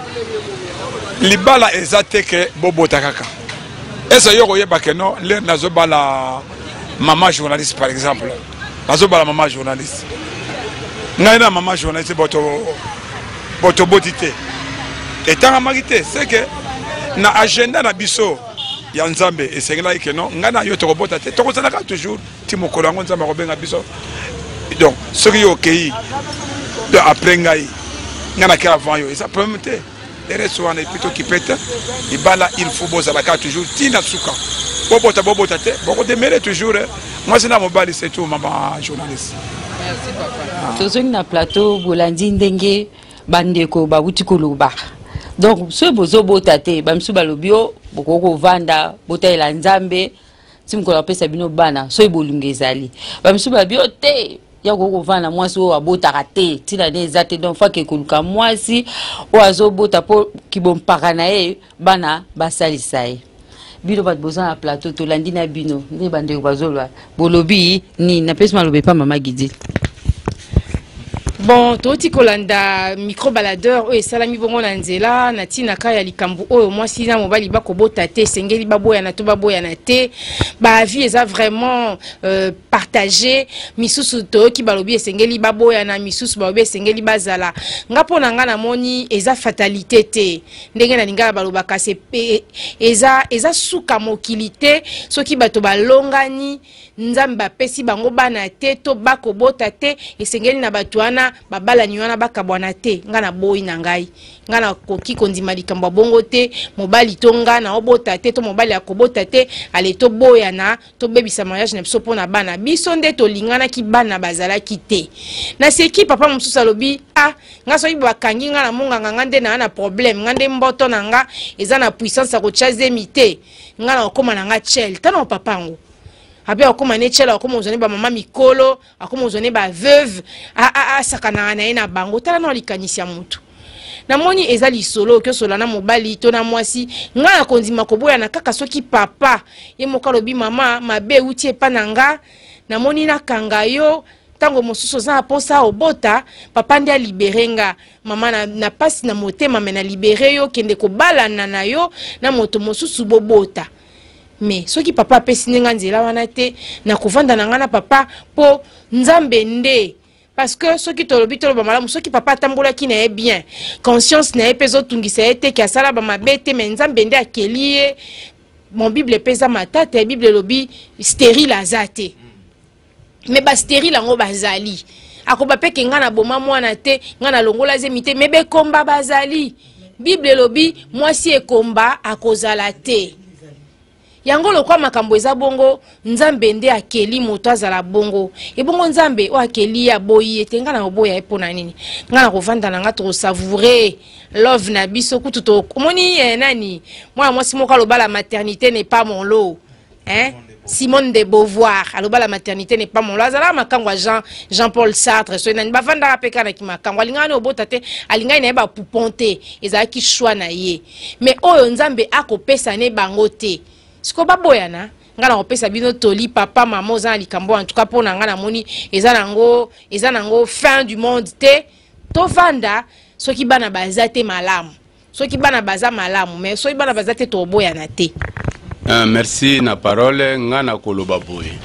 S10: libala eza te ke bobota kaka. Ese yo koyeba ke non, lere nazobala mama journaliste par exemple, nazobala mama journaliste, ngai na mama journaliste boto botoboti te, etangamaki te, c'est que na agenda na biso ya Nzambe esengelaki ke non, ngai na yo tokobota te, tokozalaka toujours ti mokolo yango Nzambe akobenga biso. Donc soki yo okei donc après ngai, ngai nake avant yo, eza problème te. Reste wana epuis tokipe te libala, il faut bozalaka toujours ti na suka, bobota bobota te, bokodemere toujours mwasi na mobali, c'est tout, mama journaliste.
S1: Merci papa. Tozongi na plateau, bolandi ndenge bandeko bawuti koloba. Donc soki bozobota te, bamisusu balobi o bokoki kovanda botalela Nzambe ti mokolo apesa bino bana soki bolingo ezali. Bamisusu balobi o te, ya koki kovanda na mwasi oyo abotaka te, ntina ne eza te. Donc fake koluka mwasi oyo azobota mpo kibompaka na ye bana basalisa ye. Bino bato boza na plateau, tolandi na bino nde bandeko bazoloba, bolobi nini? Napesi maloba epa mama Gidi.
S4: Bon, touti kolanda micro baladeur oyo esalami bongo na nzela na ntina ka ya likambo oyo mwasi na mobali bakobota te, esengeli baboyana to baboyana te. Baavis eza vraiment partagé. Misusu toyoki balobi esengeli baboyana, misusu balobi esengeli bazala. Nga mpo na nga namoni eza fatalité te, ndenge na lingala balobaka se eza suka mokili te. Soki bato balongani, Nzambe apesi bango bana te to bakobota te, esengeli na bato wana babalani wana bakabwana te. Nga naboyi na ngai, nga nakoki kondima likambo ya bongo te. Mobali to nga naobota te to mobali akobota te, ale toboyana, tobebisa mariage na biso mpo na bana. Biso nde tolinganaki, bana bazalaki te. Naseki papa mosusu alobi: ah, nga soki bakangi nga na monganga, nga nde naa na problème, nga nde mboto na nga eza na puissance ya kotya zemi te, nga na kokóma na nga tchel. Tana papa yango ape akóma ne tchel, akóma ozwa ne bamama mikolo, akóma ozwa ne baveuve, asakanaka na ye na bango. Tala na likanisi ya motu. Namoni eza lisolo oki osola na mobali to na mwasi. Ngai nakondima koboyana kaka soki papa ye moko alobi: mama, mabe euti epa na nga, namoni nakanga yo, ntango mosusu oza na mposa obota, papa nde alibere nga, mama, na pasi na motema, me na libere yo, kende kobalana na yo na moto mosusu, bobota. Me soki papa apesi nde nga nzela wana te, nakovanda na nga na papa, mpo Nzambe nde. Parce que soki tolobi, toloba malamu, soki papa atambolaki na ye bien, conscience na ye mpe ezotungisa ye te ke asala bamabe te, me Nzambe nde akeli ye. Bon, Bible mpe eza matata. Bible elobi stérile aza te, me bastérile yango bazali. Akoba mpe ke ngai naboma mwana te, ngai nalongola zemi te, me bekomba bazali. Bible elobi mwasi ekomba akozala te. Yango lokwa makambo eza bongo, Nzambe nde akeli moto azala bongo. Ebongo Nzambe oyo akeli ye aboyi ye te, ngai na koboya ye mpo na nini? Ngai na kovanda na ngai, tokosavoure love na biso. Kutu to omoni nani, mwana mwasi moko aloba: "La maternité n'est pas mon lot", hein? Simone de Beauvoir aloba: "La maternité n'est pas mon lot." Azalaka makango ya Jean Paul Sartre, soki nani, bavandaka mpe kaka na kimakango. Alingaka na obota te, alingaki na ye bapoupon te, ezalaki choix na ye. Mais oyo Nzambe akopesa ne bango te, sikoyo baboyana? Ngai na kopesa bino toli, papa, mama, oza na likambo. En tout cas mpo na ngai namoni eza nango fin du monde te. Tovanda, soki bana baza te, malamu. Soki bana baza, malamu. Mais soki bana baza te, toboyana te.
S5: Merci na parole. Nga na koloba boye,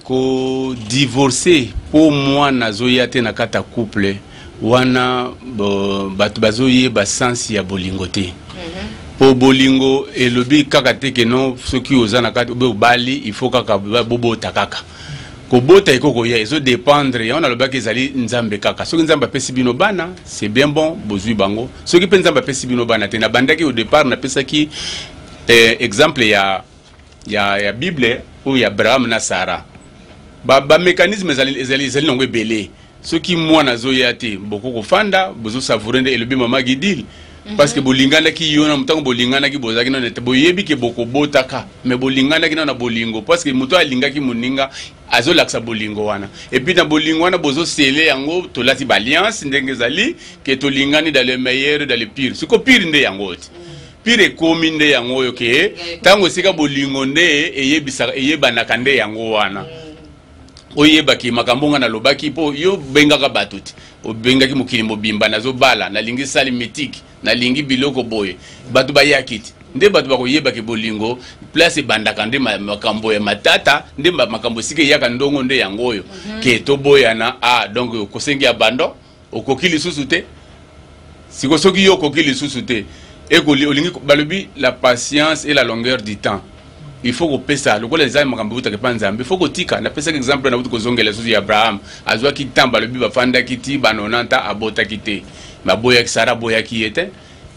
S5: kodivorce mpo mwana azoya te na kati ya couple wana, bato bazoyeba sens ya bolingo te. Mpo bolingo elobi kaka te ke non, soki oza na kati obe obali, il faut kaka bobota. Kaka kobota eko koya, ezodépendre. Yango nalobaki, ezali Nzambe kaka. Soki Nzambe apesi bino bana, c'est bien bon, bozwi bango. Soki mpe Nzambe apesi bino bana te, nabandaki au départ, napesaki exemple ya Bible oyo ya Abraham na Sara. Bamécanisme ba ezali nango ebele. Soki mwana azoya te, boko kofanda, bozosavoure nde elobi mama Gidile, parce que bolinganaki yo na ntango bolinganaki, bozalaki nano te boyebi ke bokobotaka, mais bolinganaki nano na bolingo, parce que moto alingaki moninga, azolakisa bolingo wana. Et puis na bolingo wana bozosele yango, tolati baalliance ndenge ezali ke tolingani dans le meilleur, dans le pire. Siko pire nde yango te. Pire ekomi nde yango oyo ke ntango esika bolingo nde eyebisaka eyebanaka nde yango wana. Oyebaki makambo nga nalobaki mpo yo obengaka bato te, obengaki mokili mobimba, nazobala, nalingi sali mythique, nalingi biloko boye, bato bayaki te. Nde bato bakoyebaki bolingo place ebandaka nde makambo ya matata nde makambo esika eyaka ndongo nde yango oyo ke toboyana. Ah, donc okosengi abandon, okoki lisusu te. Siko soki yo okoki lisusu te, ekoli olingi balobi la patience et la longueur du temps. Il faut kopesa lokola eza makambo eutaka epa Nzambe, il faut kotika. Napesaki exemple nauti kozongela lisusu ya Abraham, azwaki temps, balobi bafandaki ti ba 90 ans, abotaki te, baboyaki Sara, aboyaki ye te.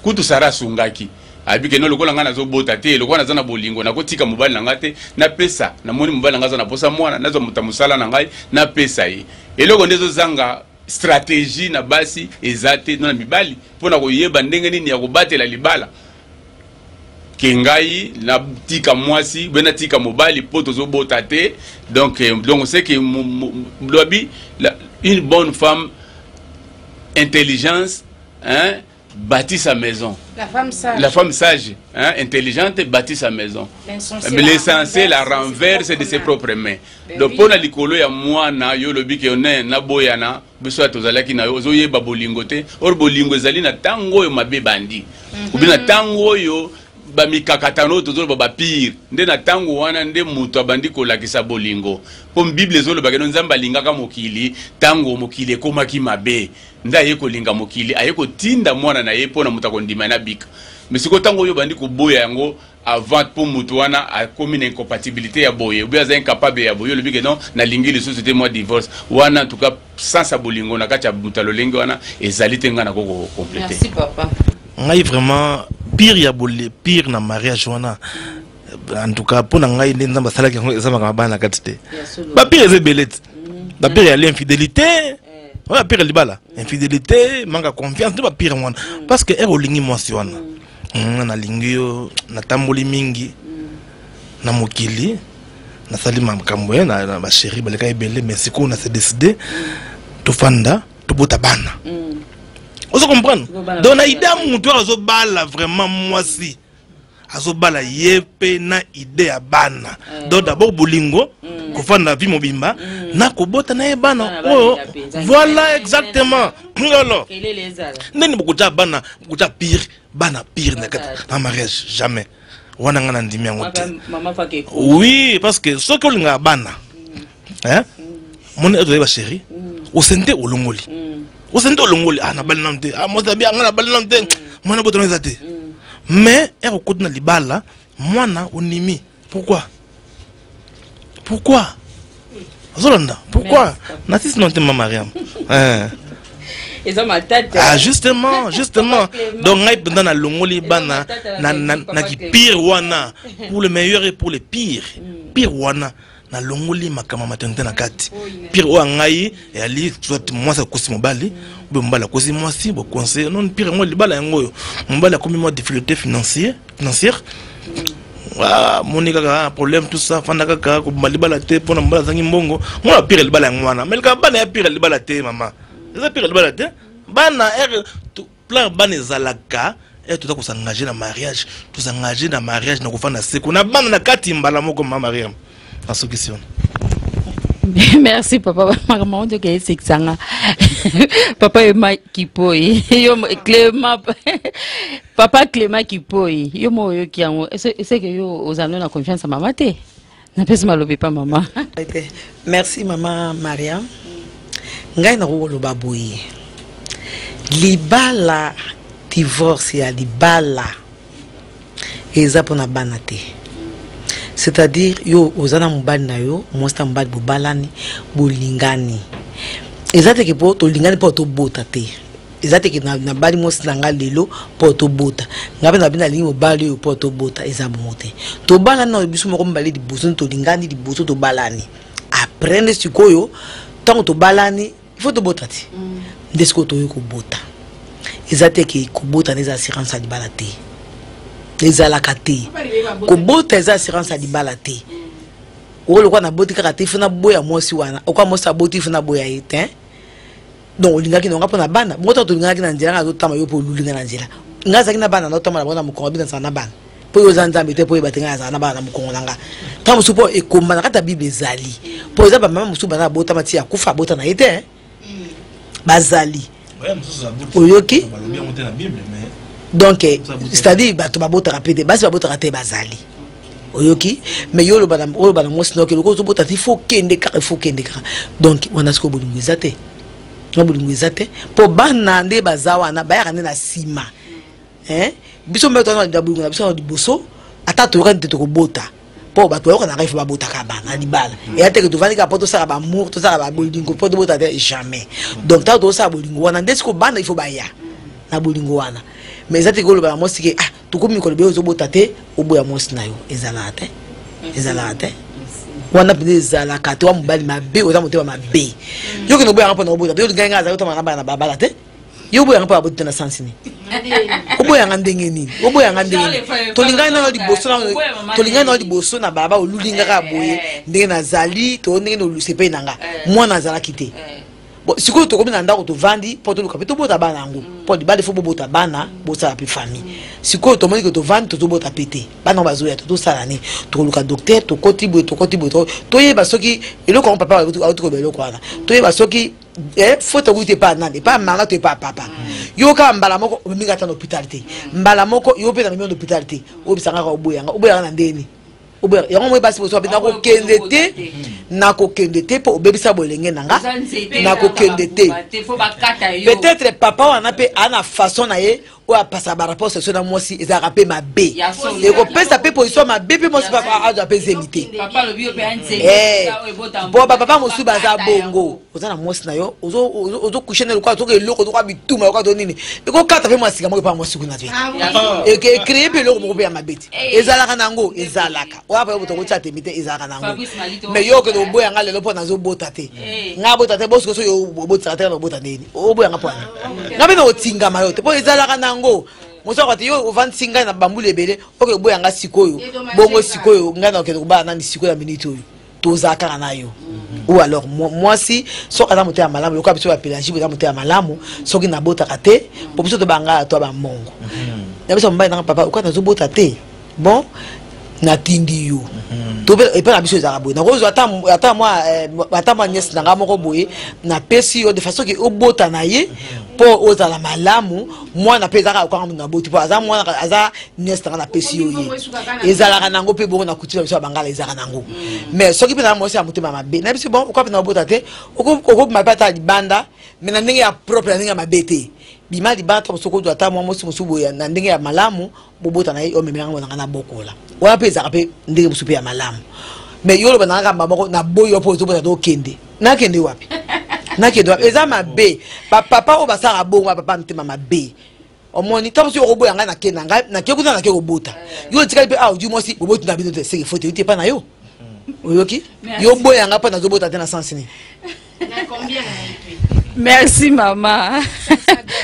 S5: Kutu Sara asungaki, ayebi ke no lokola ngai nazobota te, lokola naza na bolingo, nakotika mobali na ngai te, napesa, namoni mobali na ngai aza na posa mwana, nazwa moto ya mosala na ngai napesa ye. Eloko nde ezozanga stratégie na basi eza te na mibali mpo na koyeba ndenge nini ya kobatela libala. Ke ngai natika mwasi be natika mobali mpo tozobota te. Donc donc c'est que lobi une bonne femme intelligence, hein, bâtit sa maison.
S4: La femme sage.
S5: La femme sage, hein, intelligente, bâtit sa maison. L'essentiel la renverse de ses propres mains. Donc mpo na likolo ya mwana yo olobi ke ne naboyana, biso ya tozalaki na yo ozoyeba bolingo te. Or bolingo ezali na ntango oyo mabe ebandi, obi na ntango oyo bamikakatano oyo tozoloba bapire, nde na ntango wana nde moto abandi kolakisa bolingo. Mpo Bible ezoloba keno Nzambe alingaka mokili, ntango mokili ekomaki mabe nde aye kolinga mokili, aye kotinda mwana na ye mpo na moto akondima na bika. Mais sikoyo ntango oyo obandi koboya yango avant mpo moto wana akomi na incompatibilité ya boye, obi aza incapable ya boye, olobi ke non, nalingi lisusu te, mwa divorce wana. En tout cas sens ya bolingo na kati ya moto ya lolenge wana ezali te. Ngai nako kocompléter.
S1: Merci papa.
S2: Ngai vraiment pire ya bole, pire na mariage wana, en tout cas mpo na ngai nde Nzambe asalaki yango, eza makambo bana na kati te. Bapire eza ebele te. Bapire ya l'infidélité oyo, bapire ya libala, infidélité, manque ya confiance, nde bapire wana. Parce que ere olingi mwasi wana, nga nalingi yo, natamboli mingi na mokili, nasali makambo ye na bachéri baleka ebele, mais sikoyo na se décide tofanda, tobota bana. Ozo comprendre? Donc na idée ya motu oyo azobala vraiment mwasi, azobala ye mpe na idée ya bana. Donc d'abord bolingo, kofanda vie mobimba na kobota na ye bana oyo. Voilà, exactement. Alors ndeni bokotya bana, bokotya pire bana, pire na kati na mariage, jamais. Wana nga na ndimi yango te. Oui, parce que soki olingaka bana, hein, moni oyo toyeba chéri, osente olongoli, osente olongoli, ah, nabali nanu te, ah, mwasi abi, anga nabali nanu te, mwana botana eza te. Mais ere okoti na libala, mwana onimi. Pourquoi? Pourquoi ozolanda? Pourquoi nasisi non te, ma Mariam?
S1: Eza matata.
S2: Ah, justement, justement. Donc ngai mpenza nalongoli bana na kipire wana, pour le meilleur et pour le pire. Pire wana nalongoli makambo ya maternité na kati. Pire oyo ya ngai eyali soit mwasi akosi mobali, obe mobali akosi mwasi, boconseille non. Pire yango libala yango oyo mobali akomi mwa difficulté financière, moni kaka problème, tout ça, fanda kaka koboma libala te mpona mobali azangi mbongo. Mwana pire libala yango wana meleka bana ya pire libala te. Mama, eza pire libala te. Bana ere plan bana ezalaka ere toza kosengage na mariage, tosengage na mariage na kofanda seko na bana na kati mbala moko. Mama Mariam, nasukisi wana.
S1: Merci papa. Makambo yango nzoka esekisanga. Papa Ema Kipoi, yo Clément, papa Clément Kipoi, yo mo oyoki yango, eseke yo ozala no na confiance ya mama te. Napesi malobi pa mama.
S3: Merci mama Mariam. Ngai nakoki koloba boye: libala, divorce ya libala eza mpona bana te. C'est-à-dire yo oza na mobali na yo, mwasi na mobali bobalani, bolingani, eza teke mpo tolingani mpo tobota te. Eza teke nabali mwasi na nga lelo mpo tobota, nga mpe nabi nalingi mobali oyo mpo tobota. Eza bongo te. Tobalani na biso moko mibale liboso, tolingani liboso, tobalani après. Nde sikoyo ntango tobalani, il faut tobota te. Nde sikoyo toyoki kobota. Eza te ke kobota nde eza assurance ya libala te. Ezalaka te. Kobota eza assurance ya libala te. Oyo lokola naboti kaka te, ifo naboya mwasi wana. Okoa mwasi aboti, ifo naboya ye te. Donc olingaki nonga mpo na bana bongo. Ntango tolingaki na nzela, nga azotama yo mpo olulinga na nzela. Ngai azalaki na bana, naotambola na bango na mokongo, bino nazala na bana mpo yo oza Nzambe te mpo oyeba te. Ngai azala na bana na mokongo na nga. Ntango mosusu mpo ekomba na kati ya Bible ezali mpo eza bamama mosusu bana abotama ti akufa, abota na ye te. Bazali, oyoki? Donc c'est-à-dire bato babotaka mpe te, basi babotaka te, bazali, oyoki? Mais yo oloba na mwasi noki eloko ozobota te, il faut kende kaka, il faut kende kaka. Donc wana sikoyo bolingo eza te, na bolingo eza te, mpo bana nde baza wana, bayaka nde na nsima. Biso mpe toza na bolingo na biso na liboso, ata toyokani te, tokobota, mpo bato bayokanaka, ifo babotaka bana na libala. Eya teke tovandi kaka mpo tosala bamour, tosala babolingo mpo tobota te, jamais. Donc ntango tozosala bolingo wana nde siko bana ifo baya na bolingo wana. Mais eza teke oloba na mwasi ke ah, tokomi mikolo boye, ozobota te, oboya mwasi na yo, ezalaka te, ezalaka te. Wana mpenza ezalaka te. Wa mobali mabe, oza motema mabe. Yo kende oboyanga mpona obota te. Yo lingai ngai azali otama na bana na babala te. Yo oboyanga mpo aboti te na sansi nini? Oboyanga ndenge nini? Oboyanga ndenge nini? Tolingani nano liboso, tolingani nano liboso na balaba, olulingaka boye ndenge nazali to ndenge nolusepei na nga, mwana azalaki te. Bon, sikoyo tokomi na ndako, tovandi mpo toluka mpe tobota bana yango, mpo libala ifo bobota bana, bosala mpe famille. Sikoyo tomoni ke tovandi, tozobota mpe te, bana yango bazoya te, tosala nini? Tokoluka docteur, tokoti boye, tokoti boye, toyeba soki eloko yango papa auti koloba, eloko wana toyeba soki faute okuti epa nani, epa mama to epa papa. Yo kaka mbala moko omeminga ata na hôpital te, mbala moko yo mpe na memi na hôpital te, oyebisanga kaka oboyanga. Oboyanga na ndeni? Yango moi basi boso babe, nakokende te, nakokende te mpo obebisa bolenge na nga, nakokende te. Peut-être papa wana mpe aa na façon na ye oyo apasaka barapport sexuel na mwasi, ezalaka mpe mabe, ekopesa mpe position mabe, mpe mwasi azwa mpe zemi te. Po bapapa mosusu baza bongo, oza na mwasi na yo, ozocoucher na lokola soki eloko lokola bituma, lokola to nini, ekokata mpe mwasika moko epa mwasi kuna te, ecréer mpe eloko moko mpe ya mabe te. Ezalaka nango, ezalaka oyo pa moto okotia temi te, ezalaka nango. Mais yo okende oboyanga lelo mpo nazobota te, nga abota te, bosiko soki obotisaka te, na obota ndeni oboyanga mpo wana nga mpe na otingama yo te, mpo ezalaka nango. Mosaka te, yo ovandisi ngai na bambula ebele, oke oboyanga sikoyo bongo. Sikoyo ngai na okende kobala nani sikoyo? Na minute oyo toza kaka na yo. Ou alors mwasi soki aza motema malamu lokola biso bapelagie, boza motema malamu, soki nabotaka te, po biso tobanga to bamongo na biso, mobali nanga, papa okoka nazobota te, bon, natindi yo epai na biso, ezalaka boye, nakozwa ata mwa nièce na nga moko boye, napesi yo de façon ke obota na ye mpo ozala malamu. Mwana mpe ezalaka okanga moto na boti, mpo aza mwana, aza nièce na nga, napesi yo ye. Ezalaka nango mpe bongo na coutume na biso ya bangala, ezalaka nango. Mais soki mpe na mwasi ya motema mabe na biso, bon, okoka mpe na obota te, okobima mpe ata libanda, mais na ndenge ya propre, na ndenge ya mabe te. Bima libanda to soki ozwa ata mwa mwasi mosusu boye na ndenge ya malamu, bobota na ye, omemelanga mwana na bokola, wana mpe ezalaka mpe ndenge mosusu mpe ya malamu. Mais yo oloba nanga kamba moko, naboyi yo mpo ozobota te, okende, nakende wapi? Nakende wapi? Eza mabe. Bapapa oyo basalaka bongo, bapapa mitema mabe. Omoni, ntango soki okoboya ngai, nake na ngai, nake kuna, nake kobota, yo otikali mpe awa, odi mwasi, boboti na bino te, seke faute euti epa na yo. Oyoki? Yo boya ngai mpo nazobota te, na sens nini?
S1: Merci mama.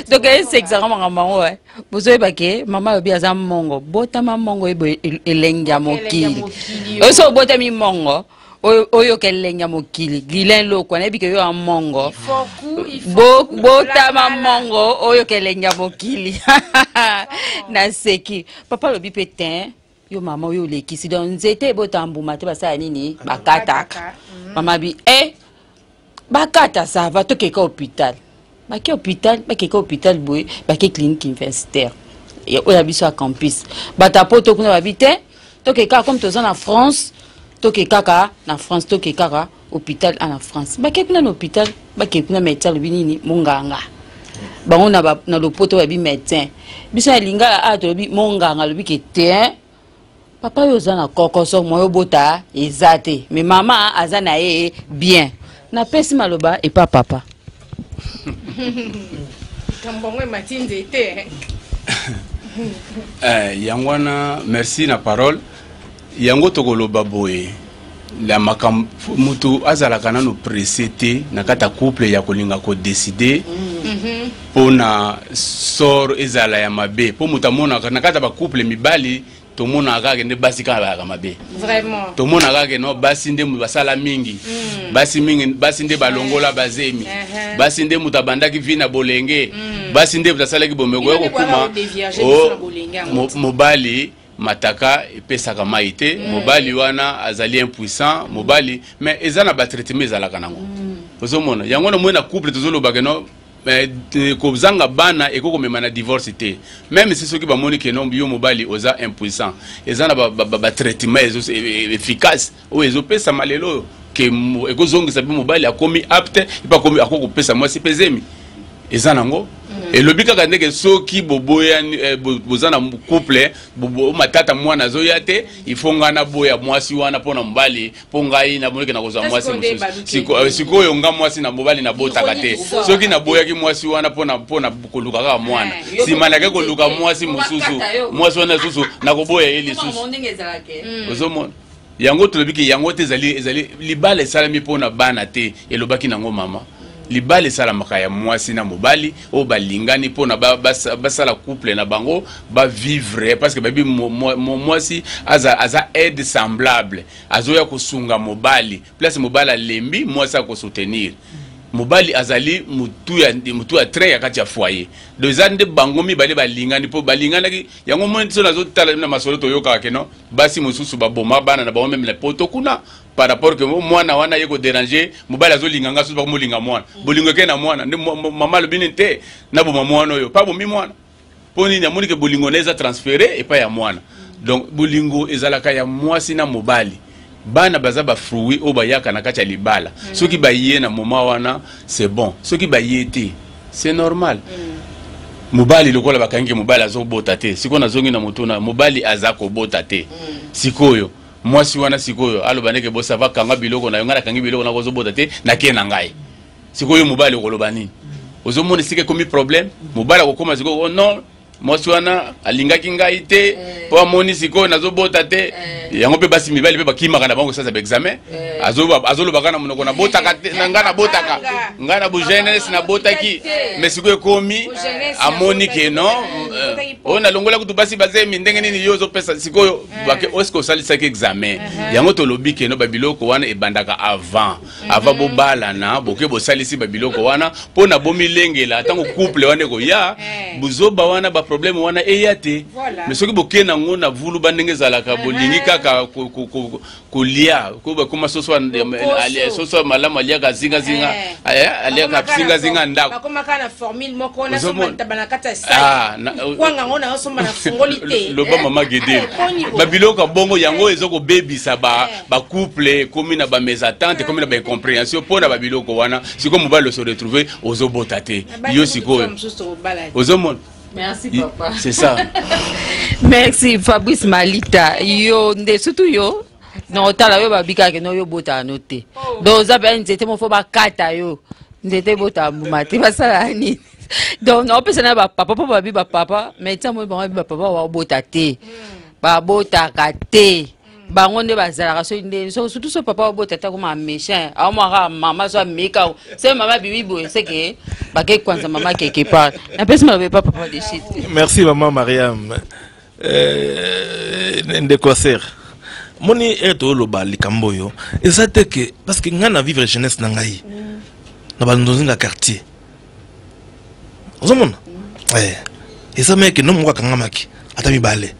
S1: Donc esekisaka makambo yango, bozoyeba ke mama alobi aza mongo, botama mongo, oyeba elengi ya mokili. Oyo so obotami mongo, oyoka elengi ya mokili. Gilin Lokwa, nayebi ke yo ya mongo, botama mongo, oyoka elengi ya mokili. Naseki. Papa alobi mpe te, yo mama oyo olekisi. Donc nzete ebota mbuma te, basala nini? Bakataka. Mama bi e bakata, ça va, tokeka hôpital. Bake hôpital, bakeka hôpital boye, bake clinique universitaire oyo ya biso ya campus. Bato ya poto kuna babi te, toke kaka, comme toza na France, toke kaka na France, toke kaka hôpital a na France. Bake kuna na hôpital, bake kuna, médecin alobi nini? Monganga bango na lopoto babi médecin, biso na lingala awa tolobi monganga. Alobi ke te, papa oyo oza na kokoso, moyo obota eza te, mais mama aza na ye bien. Napesi maloba epa papa.
S4: Likambo yango emati nzete.
S5: Yango wana, merci na parole. Yango tokoloba boye la makambo, mutu azalaka nano pressé te na kati ya couple ya kolinga kodécider mpona sort ezala ya mabe, mpo moto amonaka na kati ya bacouple mibali. Tomonaka kaka nde basi kaka bayaka mabe.
S4: Vraiment.
S5: Tomonaka kaka no basi nde basala mingi. Basi mingi, basi nde balongola bazemi. Basi nde moto abandaki vi na bolenge. Basi nde moto asalaki bomeko ya kokuma. Mobali mataka epesaka mai te. Mobali wana azali impuissant mobali, mais eza na batraitement ezalaka nango. Ozomona yango na moi na couple tozolobaka no kozanga bana ekoki komema na divorce te, même si soki bamoni ke no yo mobali oza impuissant, eza na batraitement efficace oyo ezopesama lelo oyo ke ekozongisa mpe mobali akomi apte mpe akomi akoki kopesa mwasi mpe zemi eza nango. Elobi kaka ndenge soki boboyani, boza na couple matata, mwana azoya te, il faut ngai naboya mwasi wana mpo na mobali, mpo ngai namoniki nakozwa mwasi mosusu. Sikoyo nga mwasi na mobali nabotaka te, soki naboyaki mwasi wana mpona koluka kaka mwana, nsima nake koluka mwasi mosusu, mwasi wana lisusu nakoboya ye lisusu. Ozomona yango tolobiki yango te, ezali libala esalami mpona bana te. Elobaki nango mama, libala esalamaka ya mwasi na mobali oyo balingani mpona basala couple na bango, bavivre, parce que bayebi mwasi aza aide semblable, azoya kosunga mobali. Place mobali alembi, mwasi akosoutenir mobali. Azali mutu ya train ya kati ya foyer. Donc eza nde bango mibale balingani mpo balinganaki yango. Moi so nazotala na masolo toyokaka ke no basi mosusu baboma bana na bango même na poto kuna, par rapport ke mwana wana ye kodéranger mobali, azolinga nga, soki bakomolinga mwana, bolingo eke na mwana nde mama alobi nini te, naboma mwana oyo pa bomi mwana. Mpo nini? Amoni ke bolingo na eza transféré epai ya mwana. Donc bolingo ezalaka ya mwasi na mobali. Bana baza bafruit oyo bayaka na kati ya libala. Soki baye na moment wana, c'est bon. Soki baye te, c'est normal. Mobali lokola bakangi mobali azobota te, sikoyo nazongi na motuna, mobali aza kobota te, sikoyo mwasi wana sikoyo aloba ndeke bosava kanga biloko na yo, ngai nakangi biloko na kozobota te, nakee na ngai. Sikoyo mobali okoloba nini? Ozomona esika ekomi problème. Mobali akokoma sikoyo: "Oh non, mwasi wana alingaki ngai te mpo amoni sikoyo nazobota te." Yango mpe basi mibali mpe bakimaka na bango kosala baexamen. Azolobaka na monoko: "Nabotaka te, na ngai nabotaka, ngai na bojeunesse nabotaki." Mais sikoyo ekomi amoni ke non, oyo nalongola kutu basi bazemi, ndenge nini yo ozopesa sikoyo? Oske osalisaki examen? Yango tolobi ke no babiloko wana ebandaka avant bobalana. Boke bosalisi babiloko wana mpo na bomilengela ntango couple wana ekoya, buzoba wana, baproblème wana eya te. Mais soki boke nango na vulu bandenge ezalaka, bolingi kaka kolia ko bakoma soso soso ya malamu aliaka zingazinga, aliaka zingazinga ndako.
S4: Bakomaka na formule moko, nasomba ntaba na kati ya sai, kwanga ngo naosomba na fungoli te.
S5: Loba mama Gede, babiloko ya bongo yango eza kobebisa bacouple, ekomi na bamésentente, ekomi na baincompréhension mpo na babiloko wana. Sikoyo mobali ose retrouve ozobota te, yo sikoyo ozomona.
S1: Merci papa.
S5: C'est ça.
S1: Merci Fabrice Malita. Yo nde surtout yo na otala yo babikaka no yo botaka no te. Donc oza mpe nzete moko fo bakata yo, nzete ebotaka mbuma te, basala nini? Donc naopesa na bapapa mpo babi bapapa, mais tia moi bango babi bapapa babota te, babotaka te. Bango nde bazalaka soki nde surtout so papa babota te, akoma méchant, aomwaka mama so ameka se mama abimi boye seke bake kwanza mama quelque part. Napesi maloba epa papa de shit.
S2: Merci mama Mariam. Ndeko ser moni ere toyoloba likambo oyo eza te ke parce que ngai na vivre jeunesse na ngai na bandonzinga quartier, ozomona eza meke no moko akangamaki, ata mibale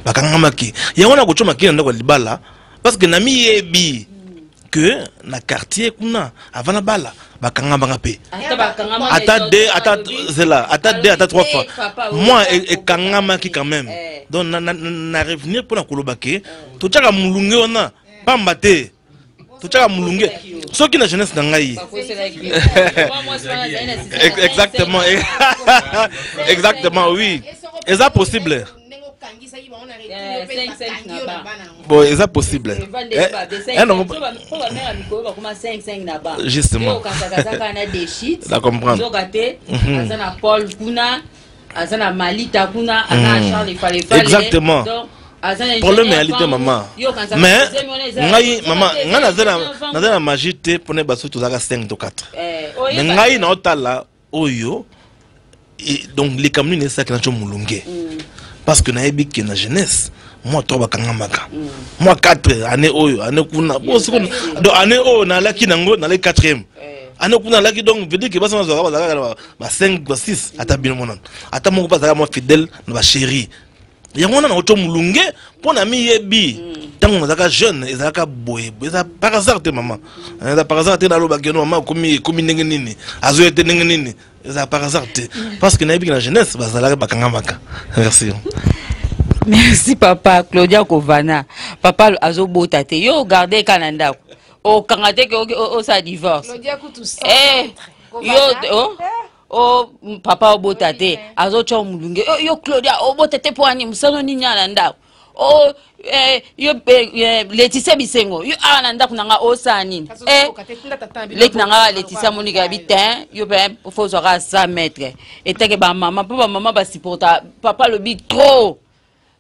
S2: bakangamaki yango na kotya makili na ndako ya libala, parce que namiyebi que na quartier kuna avant na bala bakangamaka mpe ata deux, ata zela, ata deux, ata trois fois. Moi ekangamaki quand même. Donc na revenir mpona koloba ke totyaka molunge wana pamba te, totyaka molunge soki na jeunesse na ngai. Exactement, oui, eza possible. Bon, eza possible. Justement na comprendre.
S1: Nzoka te aza na Paul kuna, aza na Malita kuna, aza na Charles Efalefale.
S2: Exactement. Problème eyali te mama, mais ngai mama, ngai naza na magie te mpona basoki tozalaka 5 to 4, mais ngai naotala oyo. Donc likambo nini esalaki na tio molunge? Parce que nayebi ke na jeunesse mwa 3 bakangamaka, mwa 4 année oyo, année kuna. Bon, donc année oyo nalaki nango, nalaki 4e année kuna nalaki. Donc veut dire que basi bazalaka, bazalaka ba 5, ba 6, ata bino monana, ata moko bazalaka mwa fidèle na bachéri. Yango wana nakoto molunge mpo na miyebi. Ntango nazalaka jeune, ezalaka boye boye. Eza par hasard te, mama, eza par hasard te. Nalobaki no mama akomi, ekomi ndenge nini, azoye te ndenge nini. Eza par hasard te, parce que nayebiki na jeunesse bazalaka bakangamaka. Merci.
S1: Merci papa Claudia Kovana. Papa azobota te, yo ogarde ka na ndako, okanga te ke osala divorce.
S4: Claudia kutu
S1: Eh, yo oh, o papa obota te, azotya molunge. Yo Claudia obota te mpo ani mosano nini awa na ndako? O yo Leticia Bisengo, yo awa na ndako na nga osala nini? Leki na nga Leticia monika yabi te, yo mpe fo ozwaka 100 mètre etake bamama, mpo bamama basupporta. Papa alobi trop,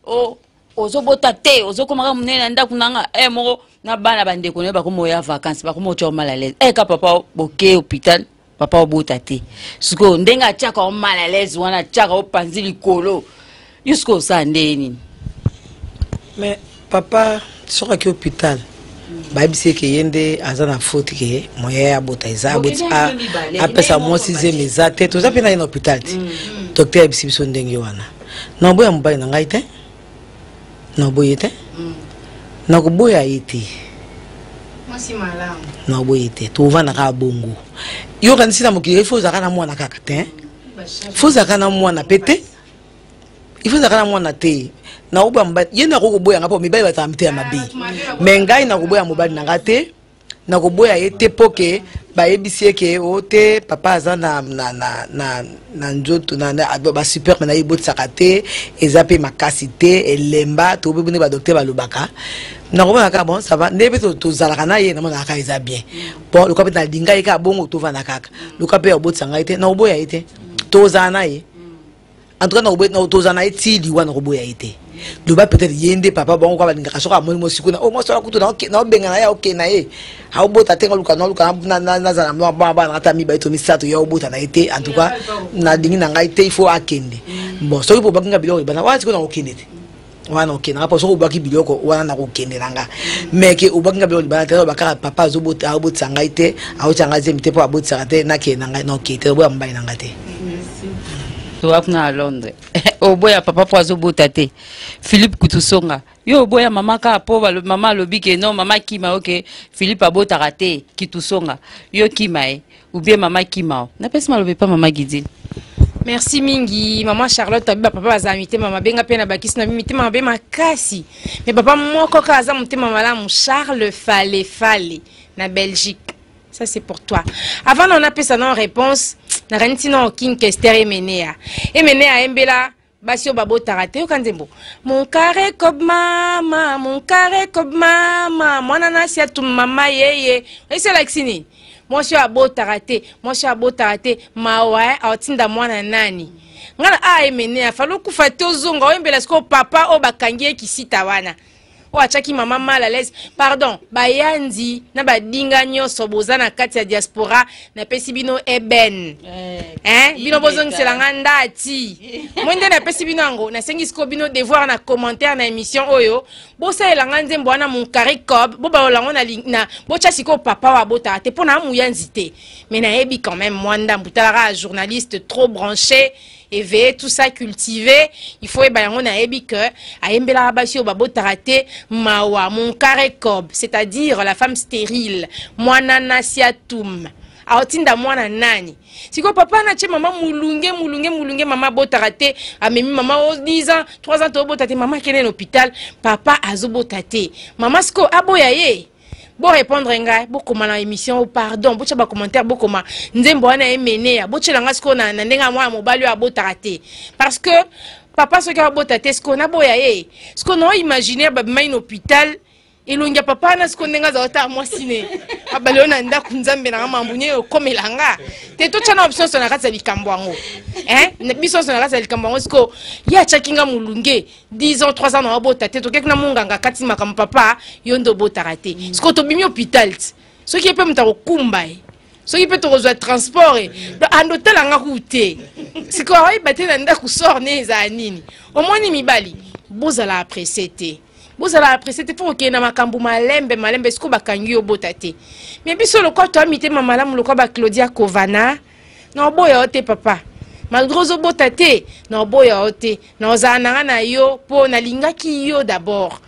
S1: o ozobota te, ozokomaka monene na ndako na nga. Moko na bana bandeko na ye bakoma oya vacance, bakoma otya mal à l'aise. Ka papa boke hôpital, papa obota te. Sikoyo ndenge atiaka o mal à l'aise wana, atiaka opanzi likolo yo, sikoyo osala ndenge nini?
S3: Mais papa soki aki hôpital, bayebisi ye ke ye nde aza na faute, ke moyen ya abota eza, apesa mwasi zemi eza te. Toza mpe na ye na hôpital te. Docteur ayebisi biso ndenge wana. Naboya mobali na ngai te, naboye te, nakoboya ye te, naboye te. Tovanda kaka bongo. Yokanisi na mokili, ifo ozalaka na mwana kaka te, fo ozalaka na mwana mpe te, ifo ozalaka na mwana te. Nakoboya mobali ye, nakoki koboya nga mpo mibali bazala mitema mabe. Me ngai nakoboya mobali na nga te, nakoboya ye te, mpo ke bayebisi ye ke o te, papa aza na nzoto na basperme na ye ebotisaka te, eza mpe makasi te, elemba to mpe ndenge badocteur balobaka. Nakomona kaka bon, ça va. Ndenge mpe tozalaka na ye, namonaka kaka eza bien. Bon, lokola mpe nalinga ye kaka bongo, tovanda kaka. Lokola mpe abotisa ngai te, nakoboya ye te, tozala na ye. En tout cas, tozala na ye ti liwa, nakoboya ye te. Loba peut-être ye nde papa bango kwa balingaka. Soki amoni mwasi kuna, o mwasi wana kutu naobenga na ye, aokende na ye, aobota te. Ngaluka, naluka nazala na bana ata mibale to misato, ye aobota na ye te. En tout cas, nalingi na ngai te, il faut akende. Bon, soki po bakinga biloko ebana wana, sikoyo nakokende te wana, okende nga mpo soki obwaki biloko wana, nakokende na nga. Mais ke obwaki nga biloko libanda te, aloba kaka papa azobotisa ngai te, aotisa ngai zemi te, mpo abotisaka te, nakende na ngai, nakokende te, oboya mobali na ngai te.
S1: Toza kuna na Londres. Oboya papa mpo azobota te? Philippe Kutusonga, yo oboya mama kaka mpo mama alobi ke non, mama kima yo, ke Philippe abotaka te? Kitusonga, yo kima ye ou bien mama kima o? Napesi maloba epa mama Gidile.
S4: Merci mingi mama Charlotte. Abi bapapa bazala mitema mabe, nga mpe na bakisi na bi mitema mabe makasi, mais papa moko kaka aza motema malamu, Charles Fale Fale na Belgique. Ça, c'est pour toi. Avant na napesa na réponse, nakanisi na King Kester Emenea. Emenea ayembela basi oyo babotaka te. Yoka nzembo "Monkare kob mama, monkare kob mama, mwana nasi atum mama yeye". Esi elakisi nini? Mwasi oyo abotaka te, mwasi oyo abotaka te, mawa aotinda mwana nani? Nga na a Emenea fali okufa te, ozonga oyembela sikoyo papa oyo bakangi ye kisita wana, oyo atiaki mama mal à l'aise. Pardon, bayandi na badinga nyonso boza na kati ya diaspora, napesi bino eben, hein? Bino bozongisela nga ndati moi nde napesi bino yango. Nasengi sikoyo bino devoir na commentaire na émission oyo, bosalela nga nzembo wana "Monkari Cob", bobalola yango na botya sikoyo papa oyo abotaka te, mpo na amuyanzi te, mais nayebi quand même mwa ndambu. Talaka, journaliste trop branché, éveillé, tout ça, cultivé, il faut yeba yango. Nayebi que ayembelaka basi oyo babotaka te mawa. "Monkare Cob", c'est-à-dire la femme stérile, mwana nasi atum, aotinda mwana nani? Sikoyo papa na tie mama mulunge, mulunge, mulunge, mama abotaka te. Amemi mama o 10 ans, 3 ans, tobota te. Mama akende na hôpital, papa azobota te. Mama sikoyo aboya ye? Borépondre ngai, bokoma na émission o, pardon, botya bacommentaire, bokoma nzembo wana Emenea, botyela ngai sikoyo na ndenge ya mwana mobali oyo abotaka te. Parce que papa soki abota te, sikoyo naboya ye? Sikoyo nao imaginaire babimai na hôpital, elongi ya papa wana sikoyo ndenge azala otala mwasi ne abali oyo na ndako. Nzambe nanga, mambu nye okomela nga te. Totya na biso nyonso na kati ya likambo yango, hein? Biso nyonso na kati ya likambo yango. Sikoyo ye atiaki nga molunge 10 ans, 3 ans, na obota te. Tokeki na monganga, kati makambo, papa yo nde obotaka te. Sikoyo tobimi hôpital ti soki ye mpe moto akokumba ye. Soki mpe tokozwa transport e donc ando tala nga kutu te. Sikoyo akoyeba te na ndako sort ne ezala nini. Omoni mibali bozala presse te, bozala presse te, mpo kokende na makambo malembe malembe. Sikoyo bakangi yo bota te, mais biso lokwa toya mitema malamu lokwa ba Claudia Kovana, na oboya yo te papa, malgré ozobota te, na oboya yo te, na ozala na nga na yo mpo nalingaki yo d'abord,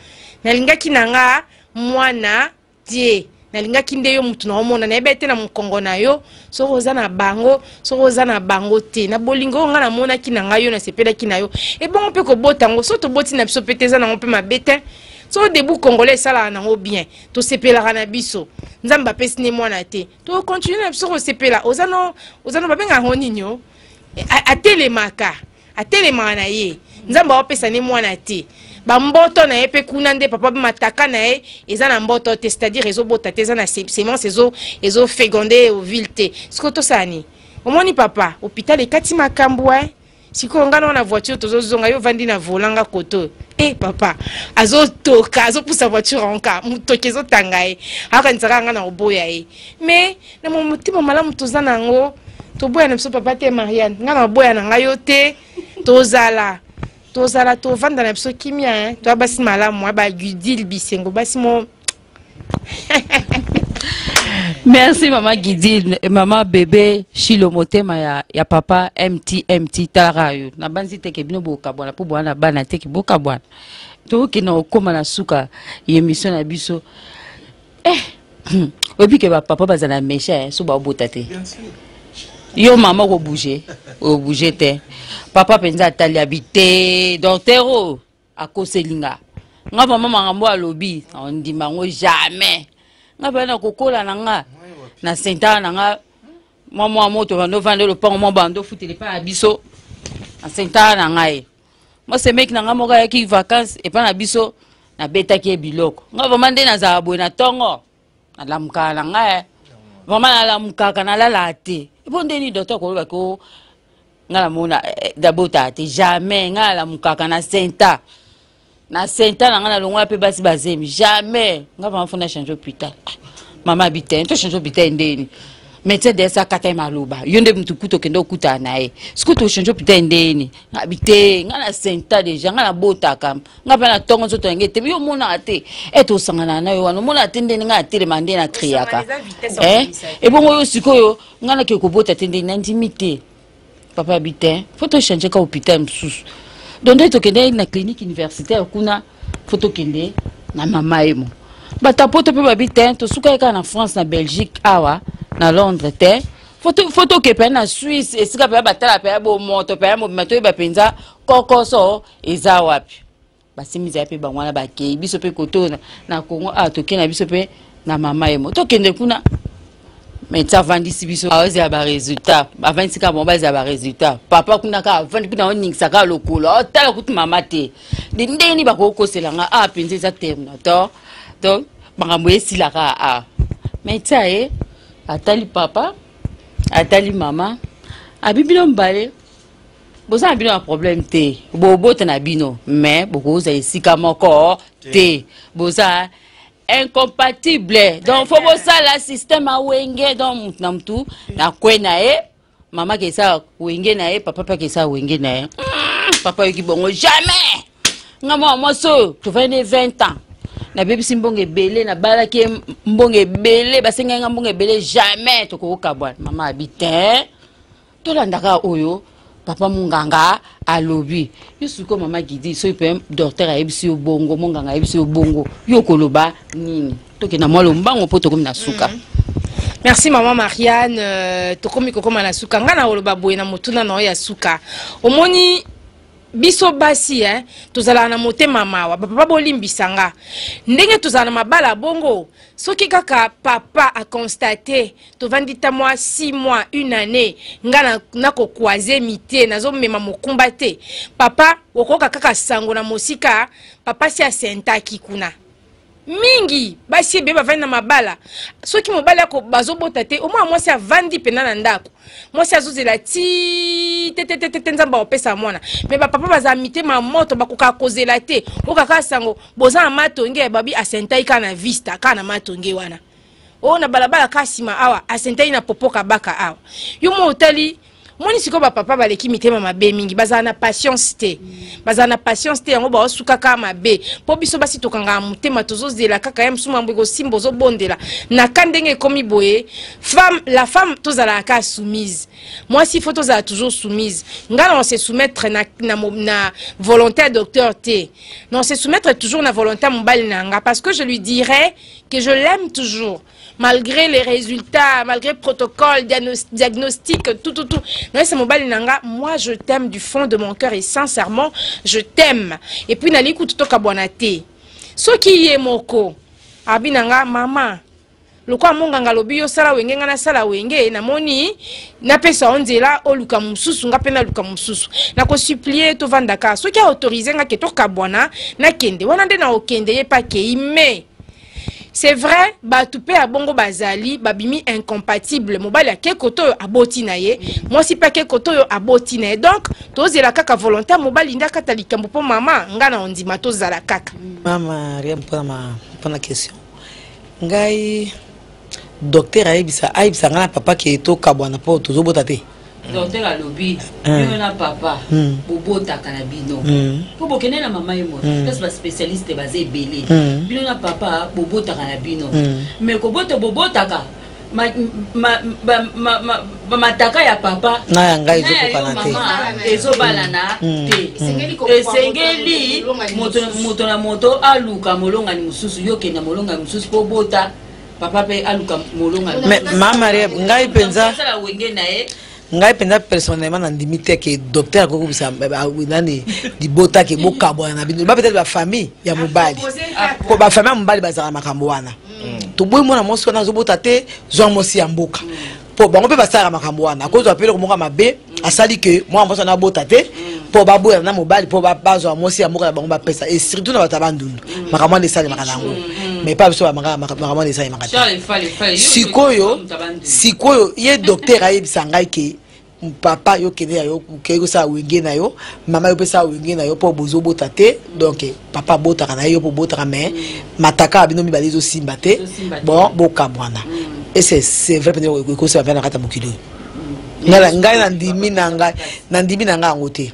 S4: nalingaki na nga mwana te, nalingaki nde yo mutu na omona, nayebi te na mokongo na yo soki oza na bango, soki oza na bango te. Na bolingo oyo nga namonaki na ngai yo, nasepelaki na yo. Ebongo mpe kobota yango, so toboti na biso mpe te, eza nango mpe mabe te. So debout congolais esalaka nango bien, tosepelaka na biso. Nzambe apesi ne mwana te, tokontinue na biso kosepela. Oza no, oza no, babengaka yango nini o, atelemaka, atelemaka na ye. Nzambe aopesa ne mwana te, bamboto na ye mpe kuna nde papa mataka na ye eza na mboto te, c'est-à-dire ezobota te, eza na semence ezo féconde ovile te. Sikoyo tosala nini? Omoni papa, hôpital ekati makambo e. Sikoyo nga na voiture tozozonga, yo ovandi na volant, nga koto e papa azotoka, azopusa voiture anka motoki ezotanga ye, akokanisaka nga na koboya ye. Mais na motema malamu toza na yango, toboya na biso papa te. Marianne, nga na boya na ngai yo te, tozala tozala tovanda na biso kimia, toya basi malamu, bagudile bisengo basi mo.
S1: Merci mama Gidil, mama bébé Shilo motema ya, ya papa MT MT talaka yo. Nabanzi te ke bino bokabwana mpo bwana bana te ke bokabwana. Tokokende kokóma na suka ya émission na biso. Eh, oyebi ke bapapa bazala na méchant so babota te. Yo mama okobouge, obouge te. Papa mpenza atali abi te, docteur oyo akoseli nga. Nga vraiment makambo alobi ondima yango jamais. Nga mpe na kokola na nga na sentaka na nga mwa mwa moto bando ovanda lopango mwa bando ofutela epai ya biso na sentaka na ngai. Mwa semeki na ngai moko ayaki vacance epai na biso, nabetaki ye biloko. Nga vraiment nde nazala boye na ntongo, nalamukaka na ngai, vraiment nalamukaka, nalalaka te. Epo ndeni docteur kolobaki o nga namona dabotaka te jamais. Nga nalamukaka na senta, na senta na nga nalongola mpe basi bazemi jamais. Nga vraiment faut na change hôpital. Mama abi te, to change hôpital ndeni? Médecin de akata ye maloba, yo nde mutu kuta okende okutana na ye, sikoyo tochange hôpital ndeni? Abi te, nga na senta déjà, nga nabotaka, nga mpe na ntongo nzoto yange te, yo omonaka te e tosangana na yo wana, omonaka te ndeni nga natelema nde na kriaka ebongo yo sikoyo nga nake kobota te ndeni? Nandimi te. Papa abi te, faut tochange ka hôpital mosusu. Donc nde tokende na clinique universitaire kuna, faut tokende na mama ye mo bato ya poto mpe babi te, tosukaki kaka na France, na Belgique, awa na Londres te, faut toke mpe na Suisse, esika mpenza batala mpenza bomoto mpenza mobima, toyeba mpenza kokoso eza wapi. Basimisa ye mpe bango wana bakei. Biso mpe koto na Congo awa, tokei na biso mpe na mama ye mo, tokende kuna, médecin avandisi biso, azela baresultat. Avandisi kaka bango, bazela baresultat. Papa kuna kaka avandi kuna, aoningisa kaka lokolo, aotala kutu mama te. De ndenge nini bakokosela nga awa mpenza eza terminator? Donc makambo esilaka awa. Médecin ye atali papa, atali mama, abi bino mibale boza na bino na problème te, bobota na bino, mais bokozala esika moko te, boza incompatible. Donc faut bosala système awenge, donc mutu na mutu na kwe na ye. Mama akesala wenge na ye, papa mpe akesala wenge na ye. Papa yoki bongo, jamais! Nga mwana mwasi oyo tovandi ne 20 ans, nabebisi mbongo ebele, nabalaki ye mbongo ebele, basengaki nga mbongo ebele, jamais tokokokabwana. Mama abi te, tolandaka oyo papa monganga alobi. Yo sikoyo mama Gidi, soki mpe docteur ayebisi yo bongo, monganga ayebisi yo bongo, yo koloba nini? Tokenda mwa lombango mpo tokomi na suka.
S4: Merci mama Marianne. Tokomi kokoma na suka. Nga na koloba boye na motuna na oyo ya suka. Omoni biso basi tozalaka na motema mawa. Bapapa bolimbisa nga ndenge tozala na mabala bongo. Soki kaka papa aconstate tovandi ta mwa 6 mois, une année, nga nakokwaze mi te, nazomema mokumba te, papa okoyoka kaka sango na mosika, papa si asentaki kuna. Mingi basi ebele bavandi na mabala, soki mobali ako bazobota te, omwana mwasi avandi mpena na ndako, mwasi azozela ti tetetetete Nzambe akopesa mwana. Me bapapa bazala mitema moto, bakokaka kozela te. Okaka sango boza na matonge, babi asentai kaka na vista, kaka na matonge wana. Oyo na balabala kaka nsima awa, asentaki na popo kabaka awa. Yo mo otali, moni sikoyo bapapa baleki mitema mabe mingi, bazala na patience te, bazala na patience te, yango baosuka kaka mabe. Mpo biso basi tokangaka motema, tozozela kaka ya mosusu mambo ekosimba, ozobondela na ka ndenge ekomi boye. Femme, la femme tozalaka kaka soumise, mwasi faut tozala toujours soumise. Nga na se soumettre na volonté ya docteur te, na se soumettre toujours na volonté ya mobali na nga, parce que je lui dirais que je l'aime toujours malgré les résultats, malgré protocole, diagnostic, tout, tout, tout. Non, c'est mobali na nga, moi je t'aime du fond de mon cœur et sincèrement, je t'aime. Et puis nali kutu tokabwana te. Soki ye moko abi na nga, mama, lokola monganga alobi yo sala wenge, nga nasala wenge, namoni napesa yo nzela oluka mosusu, nga mpe naluka mosusu, nakosupplie tovandaka. Soki aautorise nga ke tokabwana, nakende wana nde naokende, ye mpe akei. Mais c'est vrai, bato mpe ya bongo bazali, babimi incompatible. Mobali ake kote oyo, aboti na ye, mwasi mpe ake kote oyo, aboti na ye. Donc tozela kaka volonté ya mobali nde akata likambo, mpo mama nga na ondima tozala kaka.
S3: Mama Ria, mpona question, ngai docteur ayebisa ngai na papa ke tokabwana mpo tozobota te.
S1: Docteur alobi bino na papa bobotaka na bino, mpo bokende na mama ye moto place baspécialiste baza ebele. Bino na papa bobotaka na bino, mais kobota bobotaka mataka ya papa
S3: na ya ngai ezokokana te.
S1: Ezobalana te. Esengeli moto na moto aluka molongani mosusu. Yo okenda molongani mosusu mpo bota, papa mpe aluka molongani.
S3: Mais mama Maria, ngai mpenza
S1: asala wenge na ye.
S3: Ngai mpenza personnellement nandimi te ke docteur akoki kobisa nani libota ke bokabwana na bino. Ba peut-être bafamille ya mobali, po bafamille ya mobali bazala makambo wana: toboyi mwana mwasi wana azobota te, zwa mwasi ya mboka. Mpo bango mpe basalaka makambo wana, akozwa mpe eloko moko ya mabe asali ke mwana mwasi wana abota te, mpo baboyana na mobali, mpo bazwa mwasi ya mboka na bango bapesa. Et surtout na bato ya Bandundu, makambo wana esalemaka na yango, mais pa biso makambo wana esalemaka te. Sikoyo ye docteur ayebisa ngai ke papa, yo kende ya yo, okei kosala wenge na yo, mama, yo mpe sala wenge na yo, mpo bozobota te. Donc papa abotaka na ye, yo mpo obotaka, mais mataka ya bino mibale ezosimba te. Bon, bokabwana. Et c'est vrai mpenza, ekosala mpe na kati ya mokili oyo. Ngai nandimi na ngai, nandimi na ngai yango te.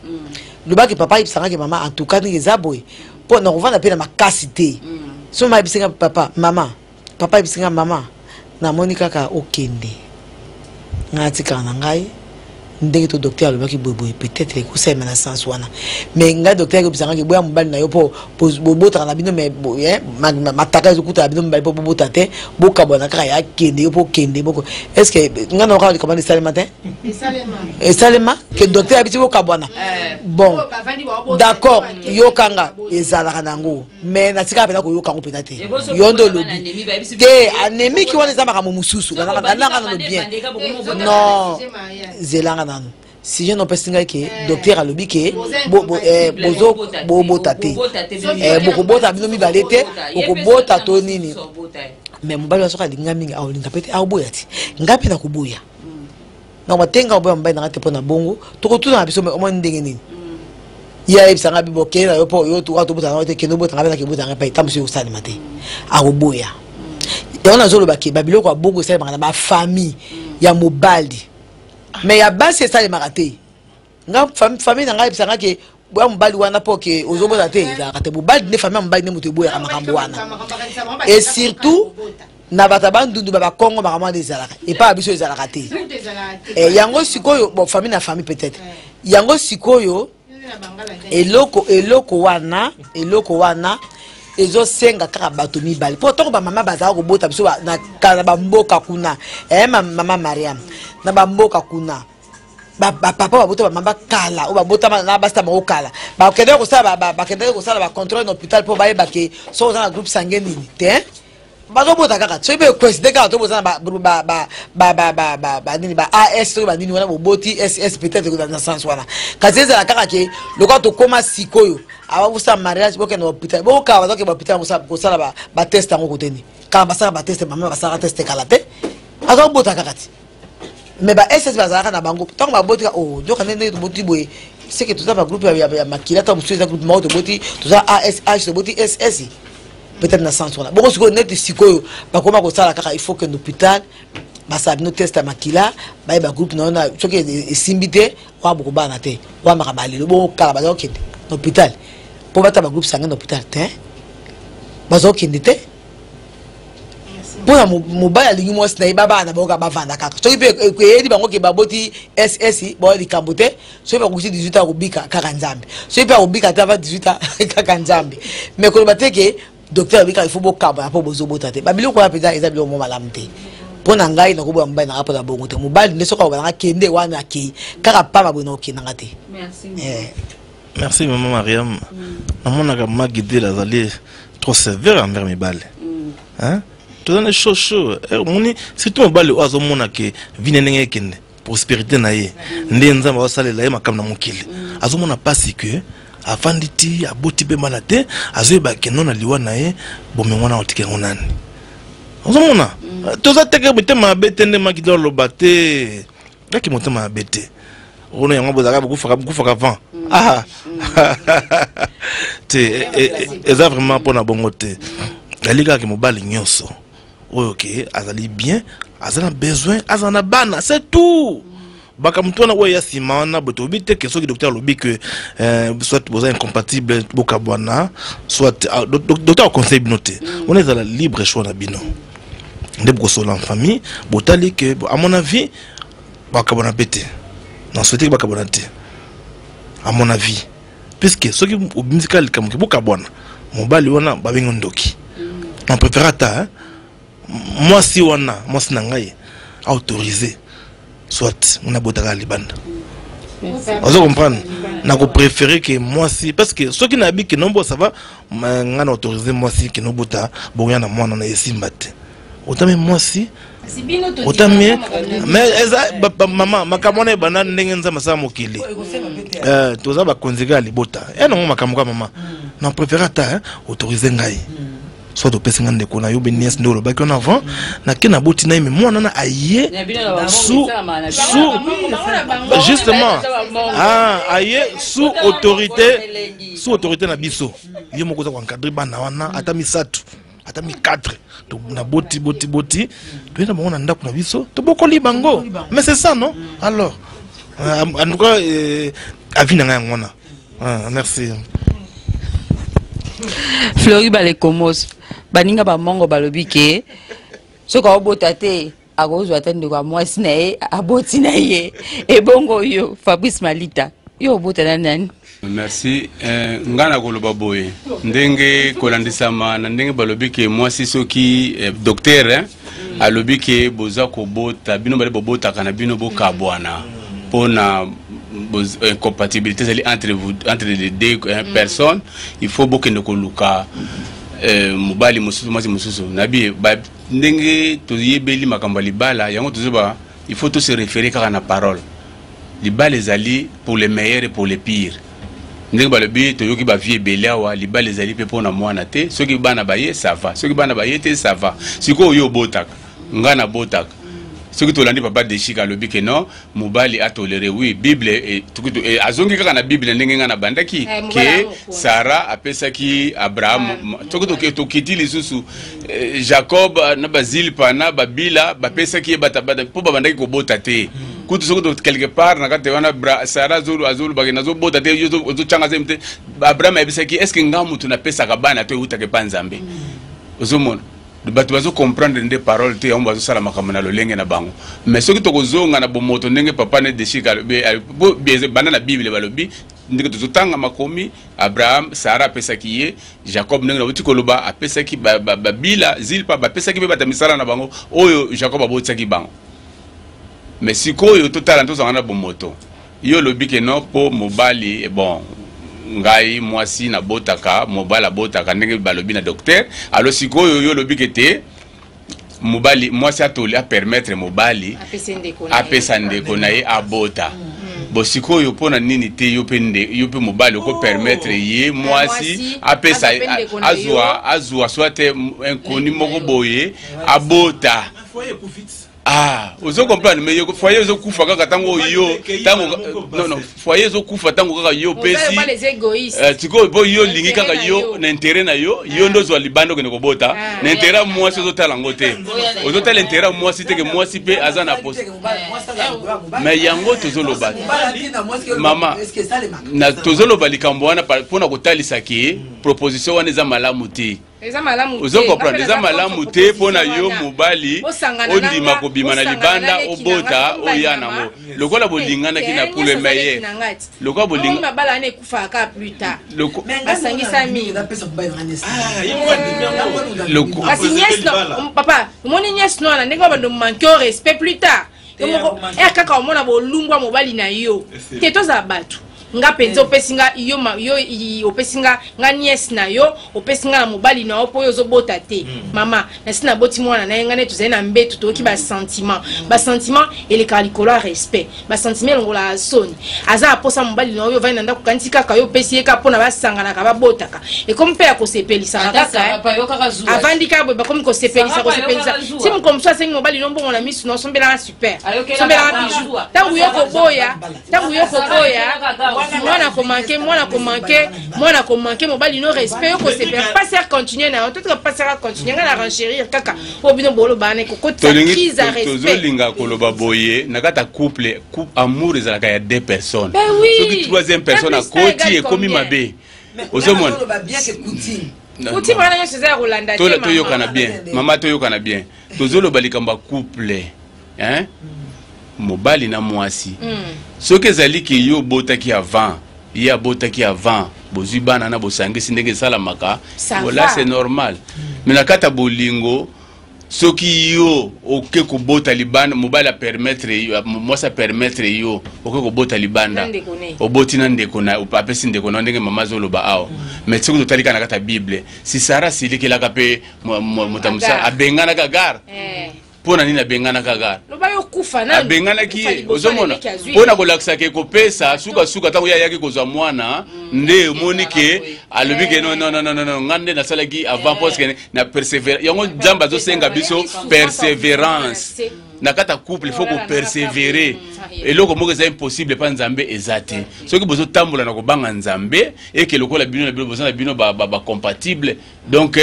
S3: Lobaki papa ayebisangaki mama, en tout cas ndenge eza boye, mpo na kovanda mpe na makasi te. So mama ayebisinga papa, mama, papa ayebisinga mama, namoni kaka okende, ngai atikala na ngai ndenge to docteur alobaki boyeboye, peut-être ekosalema na sens wana. Mais ngai docteur akobisangaki boya mobali na yo mpo bobotaka na bino, mais mataka ezokutana bino mibali mpo bobota te, bokabwana kaka, ya kende yo mpo okende boko. Est ce que ngai na okaka likambo wana esalema te? Esalema ke docteur abisi bokabwana. Bon, d'accord, yokanga ezalaka nango, mais natikaka mpenza koyoka yango mpenza te. Yo nde olobi te anémique wana eza makambo mosusu. Landanga nano bien, non, zelanga nano sujet. No opesi ngai ke docteur alobi ke bobota te, bokobota bino mibale te, okobota to nini. Mais mobali wana soki alinga mingi, aolinga mpe te, aoboya te. Ngai mpe nakoboya, donc batenga oboya mobali nanga te. Mpo na bongo tokotuna na biso, omoni ndenge nini ye ayebisanga bi bokende na yo, mpo yo tobotana yo te, kende obotanga mpe nakebotanga mpe ta mosusu ekosalema te, akoboya yango. Nazoloba ke babiloko ya bongo esalemaka na bafamille ya mobali, mais ya basi esalemaka te. Nga famille na ngai ayebisanga ke boya mobali wana mpo ke ozobota te, ezalaka te. Mobali nde, famille ya mobali nde moto eboyaka makambo wana, et surtout na bato ya Bandundu, ba Bakongo, makambo wana ezalaka. Epai ya biso ezalaka te. Yango sikoyo, bon, famille na famille peut-être. Yango sikoyo eloko wana ezosenga kaka bato mibale, mpo ntango bamama bazalaka kobota biso na bamboka kuna, mama Mariam, na bamboka kuna bapapa babota bamama kala, oyo babotama na basi na bango kala, bakendaki kosala bacontrôle na hôpital mpo bayeba ke soki oza na groupe sanguin nini te. Bazobota kaka, soki mpe coïncide kaka to boza na banini, ba AS, soki banini wana boboti SS, peut-être na sens wana. Kasi ezala kaka ke lokola tokóma sikoyo, awa kosala mariage, bokende bahôpital, bokaka bazokende bahôpital kosala batest yango koteni kaka basala batest. Mama basalaka test kala te, azobota kaka ti. Mais ba SS bazalaka na bango ntango baboti ka o nzoka nde ndenge toboti boye, seke toza bagroupe ya makila. Ta mosusu eza groupe moko, toboti toza ASH, toboti SS. Peut-être na sens wana. Bongo sikoyo, neti sikoyo bakoma kosala kaka, il faut kende hôpital, basala bino test ya makila, bayeba groupe na yo. Na soki esimbi te, wana bokobana te, wana makambo ya lelo. Bongo kala baza kokende na hôpital mpo bata bagroupe sanguin na hôpital te, baza kokende te. Mpona mobali alingi mwasi na ye, babana na bango kaka bavanda kaka. Soki mpe eyeli bango ke baboti ss, bao likambo te. Soki bakokisi 18 ans, akobika kaka Nzambe. Soki mpe akobika te avant 18 ans, kaka Nzambe. Mais koloba te ke docteur abika, il faut bokabana mpo bozobota te, babiloko wana mpenza eza biloko mo malamu te. Mpo na ngai, nakoboya mobali nanga mpona bongo te. Mobali nde soki akobananga, kende wana, akei kaka pamba boye, nakokendanga te.
S2: Merci mama Mariam. Namonaka mama Gidel azali trop sévère envers mibale. Hein? Toza na chaud chaud. Omoni, surtout mobali oyo azomona ke vie na ndenge ekende, prospérité na ye nde Nzambe azosalela ye makambo na mokili, azomona mpasi ke afandi ti aboti mpe bana te, azoyeba keno na liwa na ye bomengo wana otika yango nani? Ozomona, toza teke motema mabe te. Nde Makidi aloba te, kaki motema mabe te. Ono yango bozalaka bokufaka, bokufaka avant. Ah te, eza vraiment mpona bongo te. Ali kaka mobali nyonso oyo ke azali bien, aza na besoin aza na bana, c'est tout. Makambo to wana oyo ya nsima wana boye, toyebi te ke soki docteur alobi ke soit boza incompatible, bokabwana, soit docteur aconseille bino te, wana ezala libre choix na bino nde bokosola en famille. Botali ke, à mon avis, bakabwana mpe te. Na souhaite ke bakabwana te, à mon avis, puisque soki obimisi kaka likambo ke bokabwana, mobali wana babengi ndoki. Na préféré ata mwasi wana, mwasi na ngai autorisé, soit nga nabotaka libanda. Ozo comprendre, nakopréféré ke mwasi, parce que soki nayebi ke nombo ça va, nga na autorisé mwasi ke nobota bongo ya na mwana na esimba te, otami mwasi otami. Mais eza mama, makambo wana ebanda ndenge Nzambe asala mokili. Toza bakonzi kaka libota ya nango makambo kaka. Mama, na préféré ata autorisé ngai, soit opesi nga ndeko na yo be nièce, nde olobaki wana avant, nake naboti na ye, me mwana na aye sous justement, ah, aye sous autorité na biso. Ye moko oza koencadre bana wana, ata misato, ata mi 4, na boti boti boti, toye na bango na ndako na biso, tobokoli bango. Mais c'est ça, non? Alors en tout cas, avis na ngai yango wana. Ah, merci.
S1: Flori Balekomos, baninga bamongo balobi ke soki aobota te, akozwa ata ndeko ya mwasi na ye aboti na ye. Ebongo yo Fabrice Malita, yo obota na nani?
S5: Merci. Nga na koloba boye, ndenge kolandisama na ndenge balobi ke mwasi soki docteur alobi ke boza kobota, bino bale bobotaka na bino, bokabwana mpona incompatibilité ezali entre vous, entre les deux personnes, il faut bokende koluka mobali mosusu, mwasi mosusu. Nabi ndenge toyebeli makambo ya libala yango, tozoba il faut to se référer kaka na parole. Libala ezali pour le meilleur et pour le pire. Ndenge balobi, toyoki bavie ebele awa. Libala ezali mpe mpona mwana te. Soki bana baye, ça va; soki bana baye te, ça va. Sikoyo oyo obotaka, nga nabotaka. Soki tolandi papa Deshika, alobi ke non, mobali atolere. Oui, Bible azongi kaka na Bible ndenge ngai nabandaki ke Sara apesaki Abraham. Soki tokiti lisusu, Jacob na bazilpa na babila bapesaki ye batabata mpo babandaki kobota te. Kutu soki quelque part na kati wana, Sara azolobaki: "Nazobota te, ozotyanga zemi te." Abraham ayebisaki: "Est ce que nga mutu napesaka bana to eutaka epa Nzambe?" Ozomona bato bazocomprendre nde parole te, yango bazosala makambo na lolenge na bango. Mais soki tokozonga na bomoto ndenge papa ne Deshika banda na Bible, balobi ndenge tozotanga makomi, Abraham, Sara apesaki ye Jacob. Ndenge nauti koloba, apesaki babila, Zilpa, bapesaki mpe bata misala na bango oyo Jacob abotisaki bango. Mais sikoyo totala, tozanga na bomoto. Yo olobi ke non, mpo mobali, bon, ngai mwasi nabotaka, mobali abotaka ndenge balobi na docteur. Alors sikoyo yo olobi ke te, mobali, mwasi atoli apermettre mobali apesa ndeko na ye abota. Bo sikoyo mpo na nini te yo mpe yo mpe mobali okopermettre ye mwasi apesa, azwa soit inconnu moko boye abota? Ah, ozo comprendre, mais foyer ezokufa kaka ntango yo, ntango, non, non, foyer ezokufa ntango kaka yo opesi. Sikoyo mpo yo olingi kaka yo na intérêt na yo, yo nde ozwa libanda okende kobota na intérêt ya mwasi. Ozotala yango te, ozotala intérêt ya mwasi te, ke mwasi mpe aza na posa. Mais yango tozoloba, mama, tozoloba likambo wana mpona kotalisa ke proposition wana eza malamu te.
S4: Eza malamu te.
S5: Ozo comprendre, eza malamu te mpo na yo mobali ondima kobima na libanda, obota, oya nango lokola bolinganaki na pour le meilleur, lokola bolinga.
S4: Mabala wana ekufaka kaka plus tard, basangisami. Kasi nièce, papa, omoni nièce no wana ndenge babando manque au respect plus tard, yo moko ere kaka omona bolungwa mobali na yo te. Tozala bato, nga mpenza opesi nga yo, yo opesi nga, nga nièce na yo, opesi nga na mobali na yo mpo oyo ozobota te. Mama, nasi naboti mwana na ye, nga nde tozali na mbeto, toyoki basentiment. Basentiment elekaka likolo ya respect, basentiment elongolaka soni. Aza na posa mobali na oyo ovandi na ndako, kanisi kaka yo opesi ye kaka mpona basanganaka, babotaka, ekomi mpe ya kosepelisaka kaka. Avandi kaka boye, bakomi kosepelisa, kosepelisa, ti mokolo mosusu asengi mobali no mbongo na misu na osombelaka super, sombelaka bijou. Ntango yo koboya, ntango yo koboya, mwana komanke, mwana komanke, mwana komanke mobali no respect, yo kosepela, pasi ya continue na yo, totika pasi ya continue. Ngai na renchérir kaka oyo bino boloba wana ekokotisa crise ya respect.
S5: Tozolinga koloba boye, na kati ya couple, amour ezalaka ya deux personnes.
S4: Ben oui.
S5: Soki troisième personne akoti, ekomi mabe, ozomona.
S4: Coutume wana nyonso eza ya kolanda te.
S5: Toyokana bien, mama, toyokana bien. Tozoloba likambo ya couple, hein? Mobali na mwasi, soki ezali ke yo obotaki avant, ye abotaki avant, bozwi bana na bosangisi ndenge esalamaka, voilà, c'est normal. Mais na kati ya bolingo, soki yo oke kobota libanda, mobali apermettre yo, mwasi apermettre yo, oke kobota libanda, oboti na ndeko na, apesi ndeko na, ndenge mama azoloba awa. Mais soki totali kaka na kati ya Bible, si Sara asilikelaka mpe moto ya mosala, abenganaka Agar. Mpo na nini abenganaka Agar? Abenganaki ye, ozomona, mpo na kolakisaka ekopesa sukasuka. Ntango ye ayaki kozwa mwana, nde omoni ke alobi ke non, non, non, non, nga nde nasalaki avant, parce que na persévérance. Yango Nzambe azosenga biso persévérance na kati ya couple, il faut kopersévérer. Eloko moko eza impossible epa Nzambe eza te. Soki bozotambola na kobanga Nzambe, eke lokola bino na bino boza na bino bacompatible, donc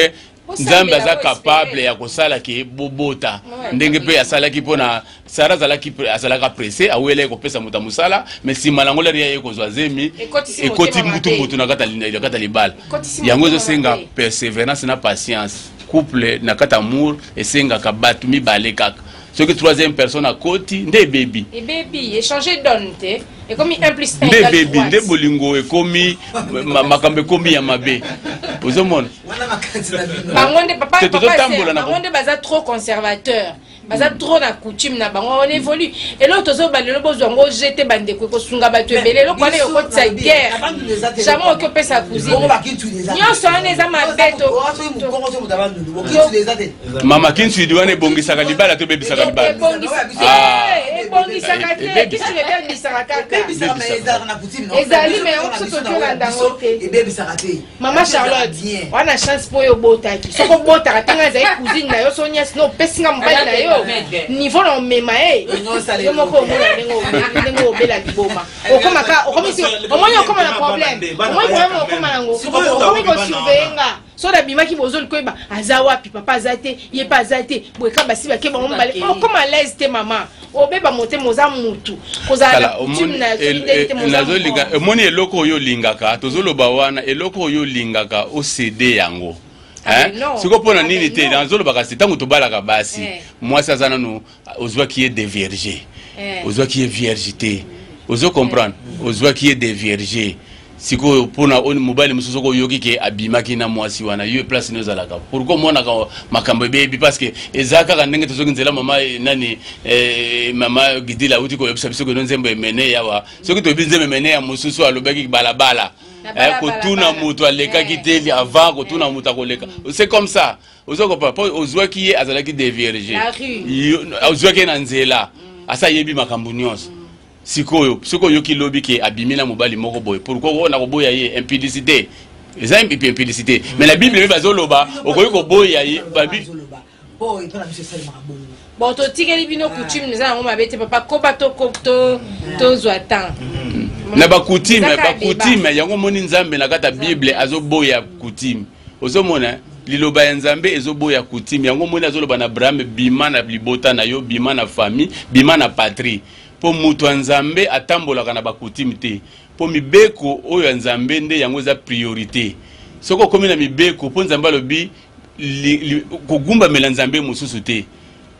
S5: Nzambe aza capable ya kosala ke bobota, ndenge mpe asalaki mpona Sara. Azalaki, azalaka pressé, awelaki kopesa moto ya mosala, mais nsima nango lari aye kozwa zemi, ekoti mbutu mbutu na kati ya libala. Yango ezosenga persévérance na patience. Couple na kati amour esengaka bato mibale kaka. Soki troisième personne akoti, nde ebebi.
S4: Ebebi, échanger donne te, ekomi 1 plus
S5: 1. Nde ebebi, nde bolingo ekomi makambo, ekomi ya mabe, ozomona.
S4: Bango nde, papa, bango nde baza trop conservateur, baza trop na coutume na bango. On évolue. Eloko tozoba lelo, bozwa yango jete, bandeko, ekosunga bato ebele. Eloko wana ekokotisa guerre, jamais oki opesa cousine. Nyonso wana eza mabe.
S5: Mama, kinsudi wana ebongisaka libala to ebebisaka libala?
S4: Ebongisaka te, kisudi ebebisaka kaka. Ezali, mais yango biso tokolanda yango te. Mama Charlotte, wana chance mpo oyo obotaki. Soki obotaka ntango azali cousine na yo, so nièce no, opesi nga mobali na yo, niveau na omema ye, yo moko omona ndenge obela liboma. Okomaka, okomisi, omoni, okoma na problème, omoni problème okoma nango, okomi kosurveille nga. So nabimaki, bozoli koyeba aza wapi, papa aza te, ye mpe aza te. Boye ka basi bake bango mibale, okoma à l'aise te. Mama, obeba motema, oza mutu kozala na coutume na
S5: Nazolinga, omoni, eloko oyo olingaka, tozoloba wana, eloko oyo olingaka, océder yango. Sikoyo mpo na nini te? Nazolobaka se ntango tobalaka basi, mwasi aza nanu, ozwaki ye dévierge, ozwaki ye vierge te, ozo comprendre, ozwaki ye dévierge. Sikoyo mpona mobali mosusu, soki oyoki ke abimaki na mwasi wana, yo place nini ozalaka? Pourquoi omonaka makambo ebebi? Parce que eza kaka ndenge tozoki nzela. Mama nani, mama Gidila auti koyebisa biso keno nzembo emene yawa. Soki toyebi nzembo emene ya mosusu, alobaki balabala, kotuna moto alekaki te avant, kotuna moto akoleka. C'est comme ça, oza kopa mpo ozwaki ye azalaki dévierge, ozwaki ye na nzela, asa ayebi makambo nyonso. Sikoyo soki oyoki lobi ke abimi na mobali moko boye, pourquoi oyo na koboya ye? Impudicité eza impudicité, mais na Bible mpe bazoloba okoki koboya ye babi.
S3: Mpo epa na biso esalemaka bongo.
S4: Bon, totikeli bino coutume eza yango mabe te, papa koba tozwa temps.
S5: Na bacoutume, bacoutume yango omoni Nzambe na kati ya Bible azoboya coutume. Ozomona liloba ya Nzambe ezoboya coutume yango. Omoni azoloba na Abraham: bima na libota na yo, bima na famille, bima na patrie. Mpo moto ya Nzambe atambolaka na bacoutume te, mpo mibeko oyo ya Nzambe nde yango eza priorité. Soki okomi na mibeko, mpo Nzambe alobi kogumbamela Nzambe mosusu te,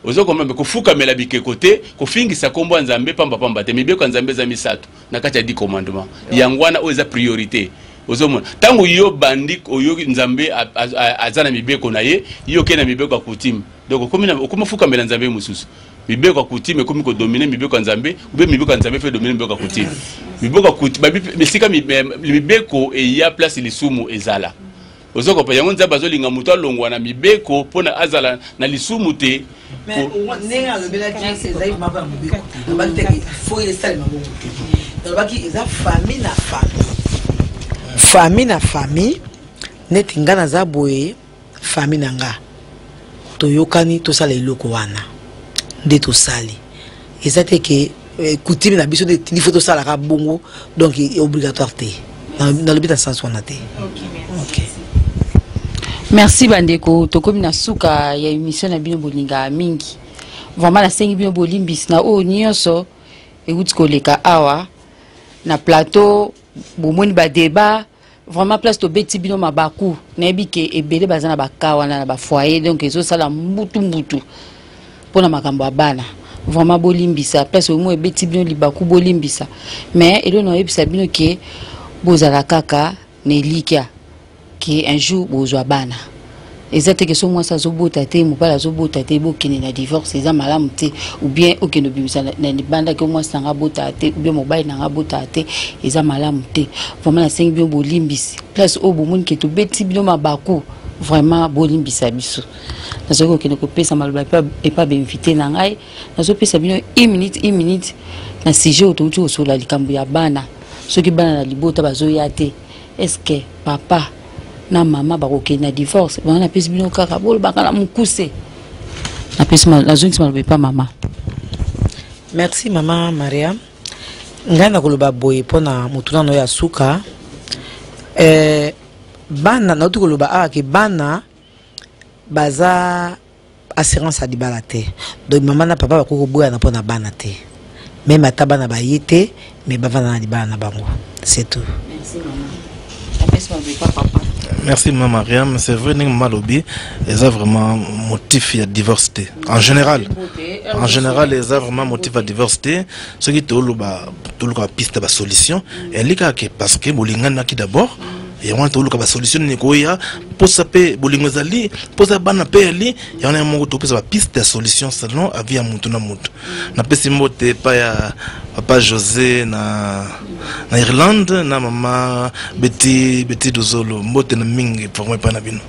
S5: ozokomba kofukamela bikeko te, kofingisa nkombo ya Nzambe pambapamba te. Mibeko ya Nzambe eza misato na kati ya 10 commandement. Yango wana oyo eza priorité. Ozomona ntango yo bandi oyoki Nzambe aza na mibeko na ye, yo okei na mibeko ya coutume, donc okomi ofukamela Nzambe mosusu. Mibeko ya coutume ekomi kodomine mibeko ya Nzambe, ube mibeko ya Nzambe fe domine mibeko ya coutume. Mibeko ya coutume, esika mibeko eya, place lisumu ezala. Ozokopa yango, Nzambe azolinga moto alongwa na mibeko mpona azala na lisumu te.
S3: Ndenge alobelaki, ezali moko ya mobeko te. Alobaki teke fo esalema bongo te. Alobaki eza famille na famille, famille na famille. Neti nga naza boye, famille na nga toyokani tosala eloko wana nde tosali. Eza te ke coutume na biso nde etindi fo tosalaka bongo, donc obligatoire te. Nalobi na sens wana te.
S1: Okay. Merci bandeko, tokomi na suka ya émission na bino bolingaka mingi. Vraiment nasengi bino bolimbisi na oyo nyonso euti koleka awa na plateau. Bomoni badébat, vraiment place tobeti bino mabaku. Nayebi ke ebele baza na baka wana na bafoyer, donc ezosala mbutu mbutu mpona makambo ya bana. Vraiment bolimbisa place oyo mo ebeti bino libaku, bolimbisa. Mais eloko nayebisa bino ke bozala kaka na elikya ke un jour bozwa bana. Eza te ke so mwasi azobota te, mobali azobota te, bokende na divorce, eza malamu te. Ou bien okende obimisa na libanda ke mwasi nanga abotaka te, ou bien mobali nanga abotaka te, eza malamu te. Vraiment nasengi bino bolimbisi place oyo bomoni ke tobeti bino mabaku. Vraiment bolimbisa biso. Nazoki kokende kopesa maloba epa bainvité na ngai. Nazopesa bino une minute, une minute na sujet oyo touti kosola, likambo ya bana. Soki bana na libota bazoya te, est ce que papa na mama bakokende na divorce? Bango napesi bino kaka bolobaka na mokuse. Napesi, nazongisi maloba epa mama.
S3: Merci mama Maria. Ngai nakoloba boye mpona motuna na oyo ya suka. Bana, nauti koloba awa ke bana baza assurance ya libala te. Donc mama na papa bakoki koboyana mpona bana te, même ata bana baye te, mais bavanda na libala na bango, c'est tout.
S1: Merci mama. Napesi maloba epa papa.
S2: Merci mama Mariam. C'est vrai, ndenge mama alobi, eza vraiment motif ya divorce te. En général, en général eza vraiment motif ya divorce te. Soki toloba, toluka bapiste ya basolution, eyali kaka ke parce que bolinganaki d'abord, yango wana toluka basolution nini koya. Mposa mpe bolingo ezali, mposa bana mpe yali, yango wana moko topesa bapiste ya solution selon avis ya mutu na mutu. Napesi mbote epai ya papa José na Irlande na mama Betty, Betty Dozolo. Mbote na mingi vraiment epai na bino.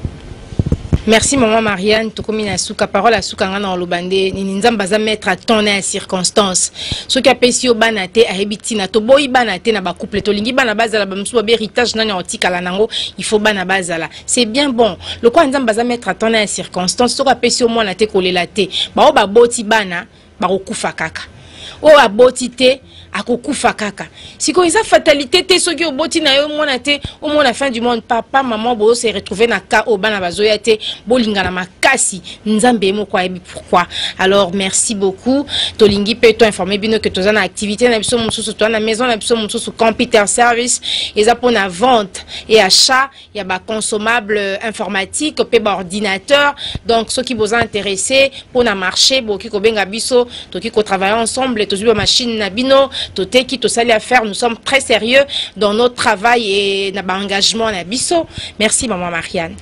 S4: Merci maman Marianne, tokomi na suka. Parole ya suka nga na oloba nde nini? Nzambe aza maître à temps na ya circonstance. Soki apesi yo bana te, ayebi ntina. Toboyi bana te na bacouple, tolingi bana bazala. Bamosusu babe héritage nani akotikala nango, il faut bana bazala, c'est bien bon. Lokola Nzambe aza maître à temps na ya circonstance, soki apesi yo mwana te, kolela te. Bao baboti bana bakokufa kaka, oyo aboti te akokufa kaka. Sikoyo eza fatalité te. Soki oboti na yo mwana te, omona fin du monde. Papa, mama, bozo se retrouver na cas oyo bana bazoya te, bolingana makasi. Nzambe ye moko ayebi pourquoi. Alors merci beaucoup. Tolingi mpe toinforme bino ke toza na activité na biso mosusu, toza na maison na biso mosusu, computer service. Eza mpona vente et achat ya baconsommable informatique mpe baordinateur. Donc soki boza intéressé mpona marché, bokoki kobenga biso, tokoki kotravailler ensemble. Tozwi bamachine na bino, toteki, tosali affaire. Nous sommes très sérieux dans notre travail et na baengagement na biso. Merci maman Marianne.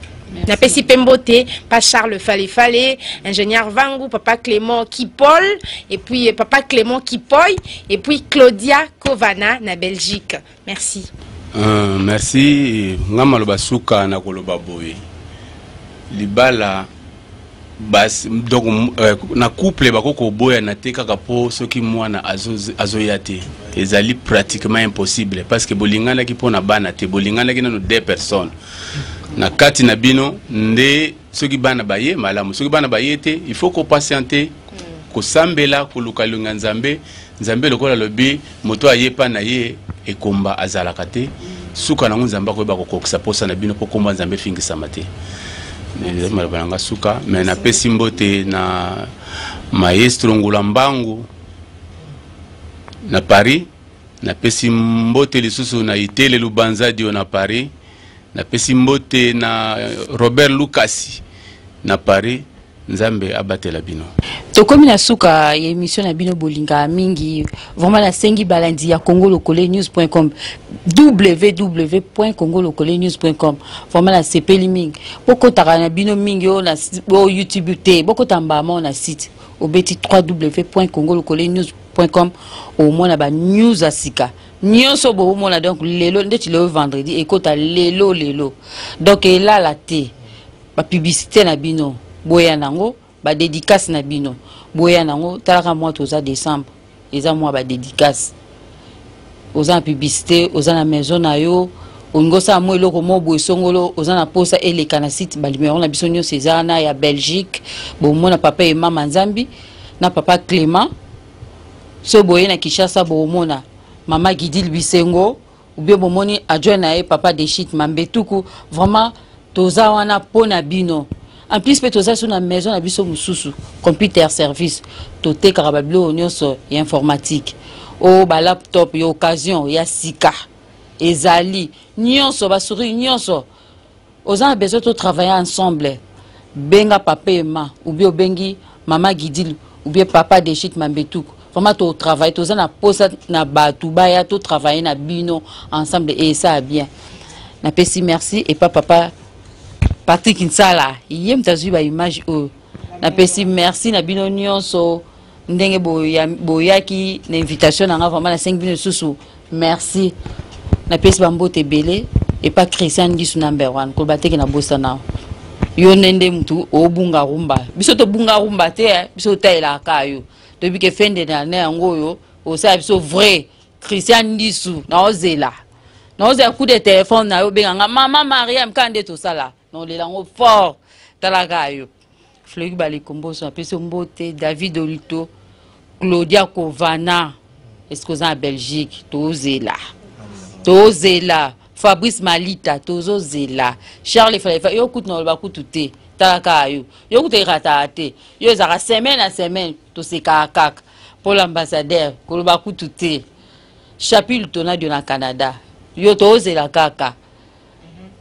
S4: Napesi mpe mbote pa Charles Falefale, ingénieur Vangu, papa Clément Kipol et puis papa Clément Kipoy et puis Claudia Kovana na Belgique. Merci.
S5: Merci. Nga maloba suka na koloba boye: libala bas, donc na couple bakoki koboyana te kaka mpo soki mwana azoya te. Ezali pratiquement impossible, parce que bolinganaki mpo na bana te, bolinganaki nano deux personnes. Na kati na bino nde soki bana baye malamu, soki bana baye te, il faut kopatienter, kosambela, koluka elongi ya Nzambe. Nzambe lokola alobi moto aye pa na ye ekomba azalaka te, suka nango Nzambe akoyeba kokokisa posa na bino mpo kombo ya Nzambe efingisama te. Ezali maloba na nga suka, mais napesi mbote na maestro Ngula Mbangu na Paris, napesi mbote lisusu na Itele Lubanzadio na Paris, napesi mbote na Robert Lukasi na Paris. Nzambe abatela bino.
S1: Tokomi na suka ya émission na bino bolingaka mingi. Vraiment nasengi balandi ya Congo Lokole News.com, www.congolokolenews.com. Vraiment nasepeli mingi. Bokotaka na bino mingi oyo na oyo YouTube te, bokota mbama na site obeti www.congolokolenews.com, omona ba news ya sika nyonso boomona. Donc lelo ndeti lelo vendredi ekota lelo lelo, donc elala te. Bapublicité na bino boya nango, badédicace na bino boya nango. Talaka mwa toza décembre, eza mwa badédicace. Oza na publicité, oza na maison na yo, olingi osala mwa eloko mo boye songolo, oza na posa eleka na site, banumero na biso nyonso eza wana. Ya Belgique bomona papa Emama Nzambi na papa Clément. So boye na Kinshasa bomona mama Gidil Bisengo ou bien bomoni adjoint na ye papa Deshit Mambetuku. Vraiment toza wana mpo na bino. En plus mpe toza so na maison na biso mosusu, computer service, totekaka babiloko nyonso ya informatique, oyo balaptop ya occasion, ya sika ezali nyonso, basouris nyonso. Oza na besoin totravailler ensemble, benga papa Ema ou bien obengi mama Gidil ou bien papa Deshit Mambetuku. Vraiment totravaille, toza na posa na bato baya totravaille na bino ensemble et ça bien. Napesi merci epa papa Patrick Nsala, ye moto azwi baimage oyo. Napesi merci na bino nyonso ndenge boyaki na invitation na nga. Vraiment nasengi bino lisusu merci. Napesi bambote ebele epa Christian Ndisu number one. Koloba teke nabosana yo nde nde mutu obunga rumba. Biso tobunga rumba te, eh, biso totalelaka yo, toyebi ke fin de l'année yango oyo osala biso vrai. Christian Ndisu, naozela naozela coup de téléphone na yo, obenganga mama Mariam kaka nde tosala, naolela yango fort. Talaka yo Fleury Balekomboso, apesi yo mbote. David Olito, Claudia Kovana, est-ce que oza na Belgique? Tozela, tozela. Fabrice Malita, tozozela. Charles Falefa, yo kutu na kutu te, talaka yo, yo kutu erataka te, yo ezalaka semaine na semaine, tosekaka kaka. Mpo l'ambassadeur, koloba kutu te. Chapile Tonadio na Canada, yo tozela kaka.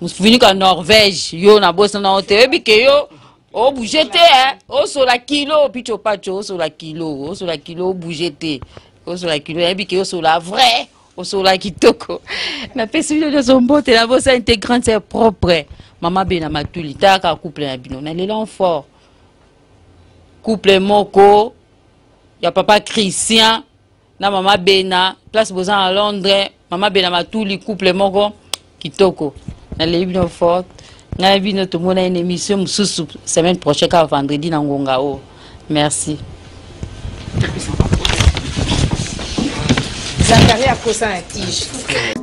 S1: Mofinika Norvège, yo nabosana yo te, oyebi ke yo obouge te, eh? Osola kilo picho pacho, osola kilo, osola kilo, obouge te, osola kilo, oyebi ke osola vrai, osola kitoko. Napesi bino nyonso mbote. Nabosa intégrante ya propre mama Bena Matuli. Talaka couple na bino, nalela fort couple moko ya papa Christian na mama Bena, place boza na Londres. Mama Bena Matuli, couple moko kitoko, naleli bino fort. Ngai bino tomona une émission mosusu semaine prochaine, kaka vendredi na ngonga oyo. Merci.
S4: Zakari akosa na tige.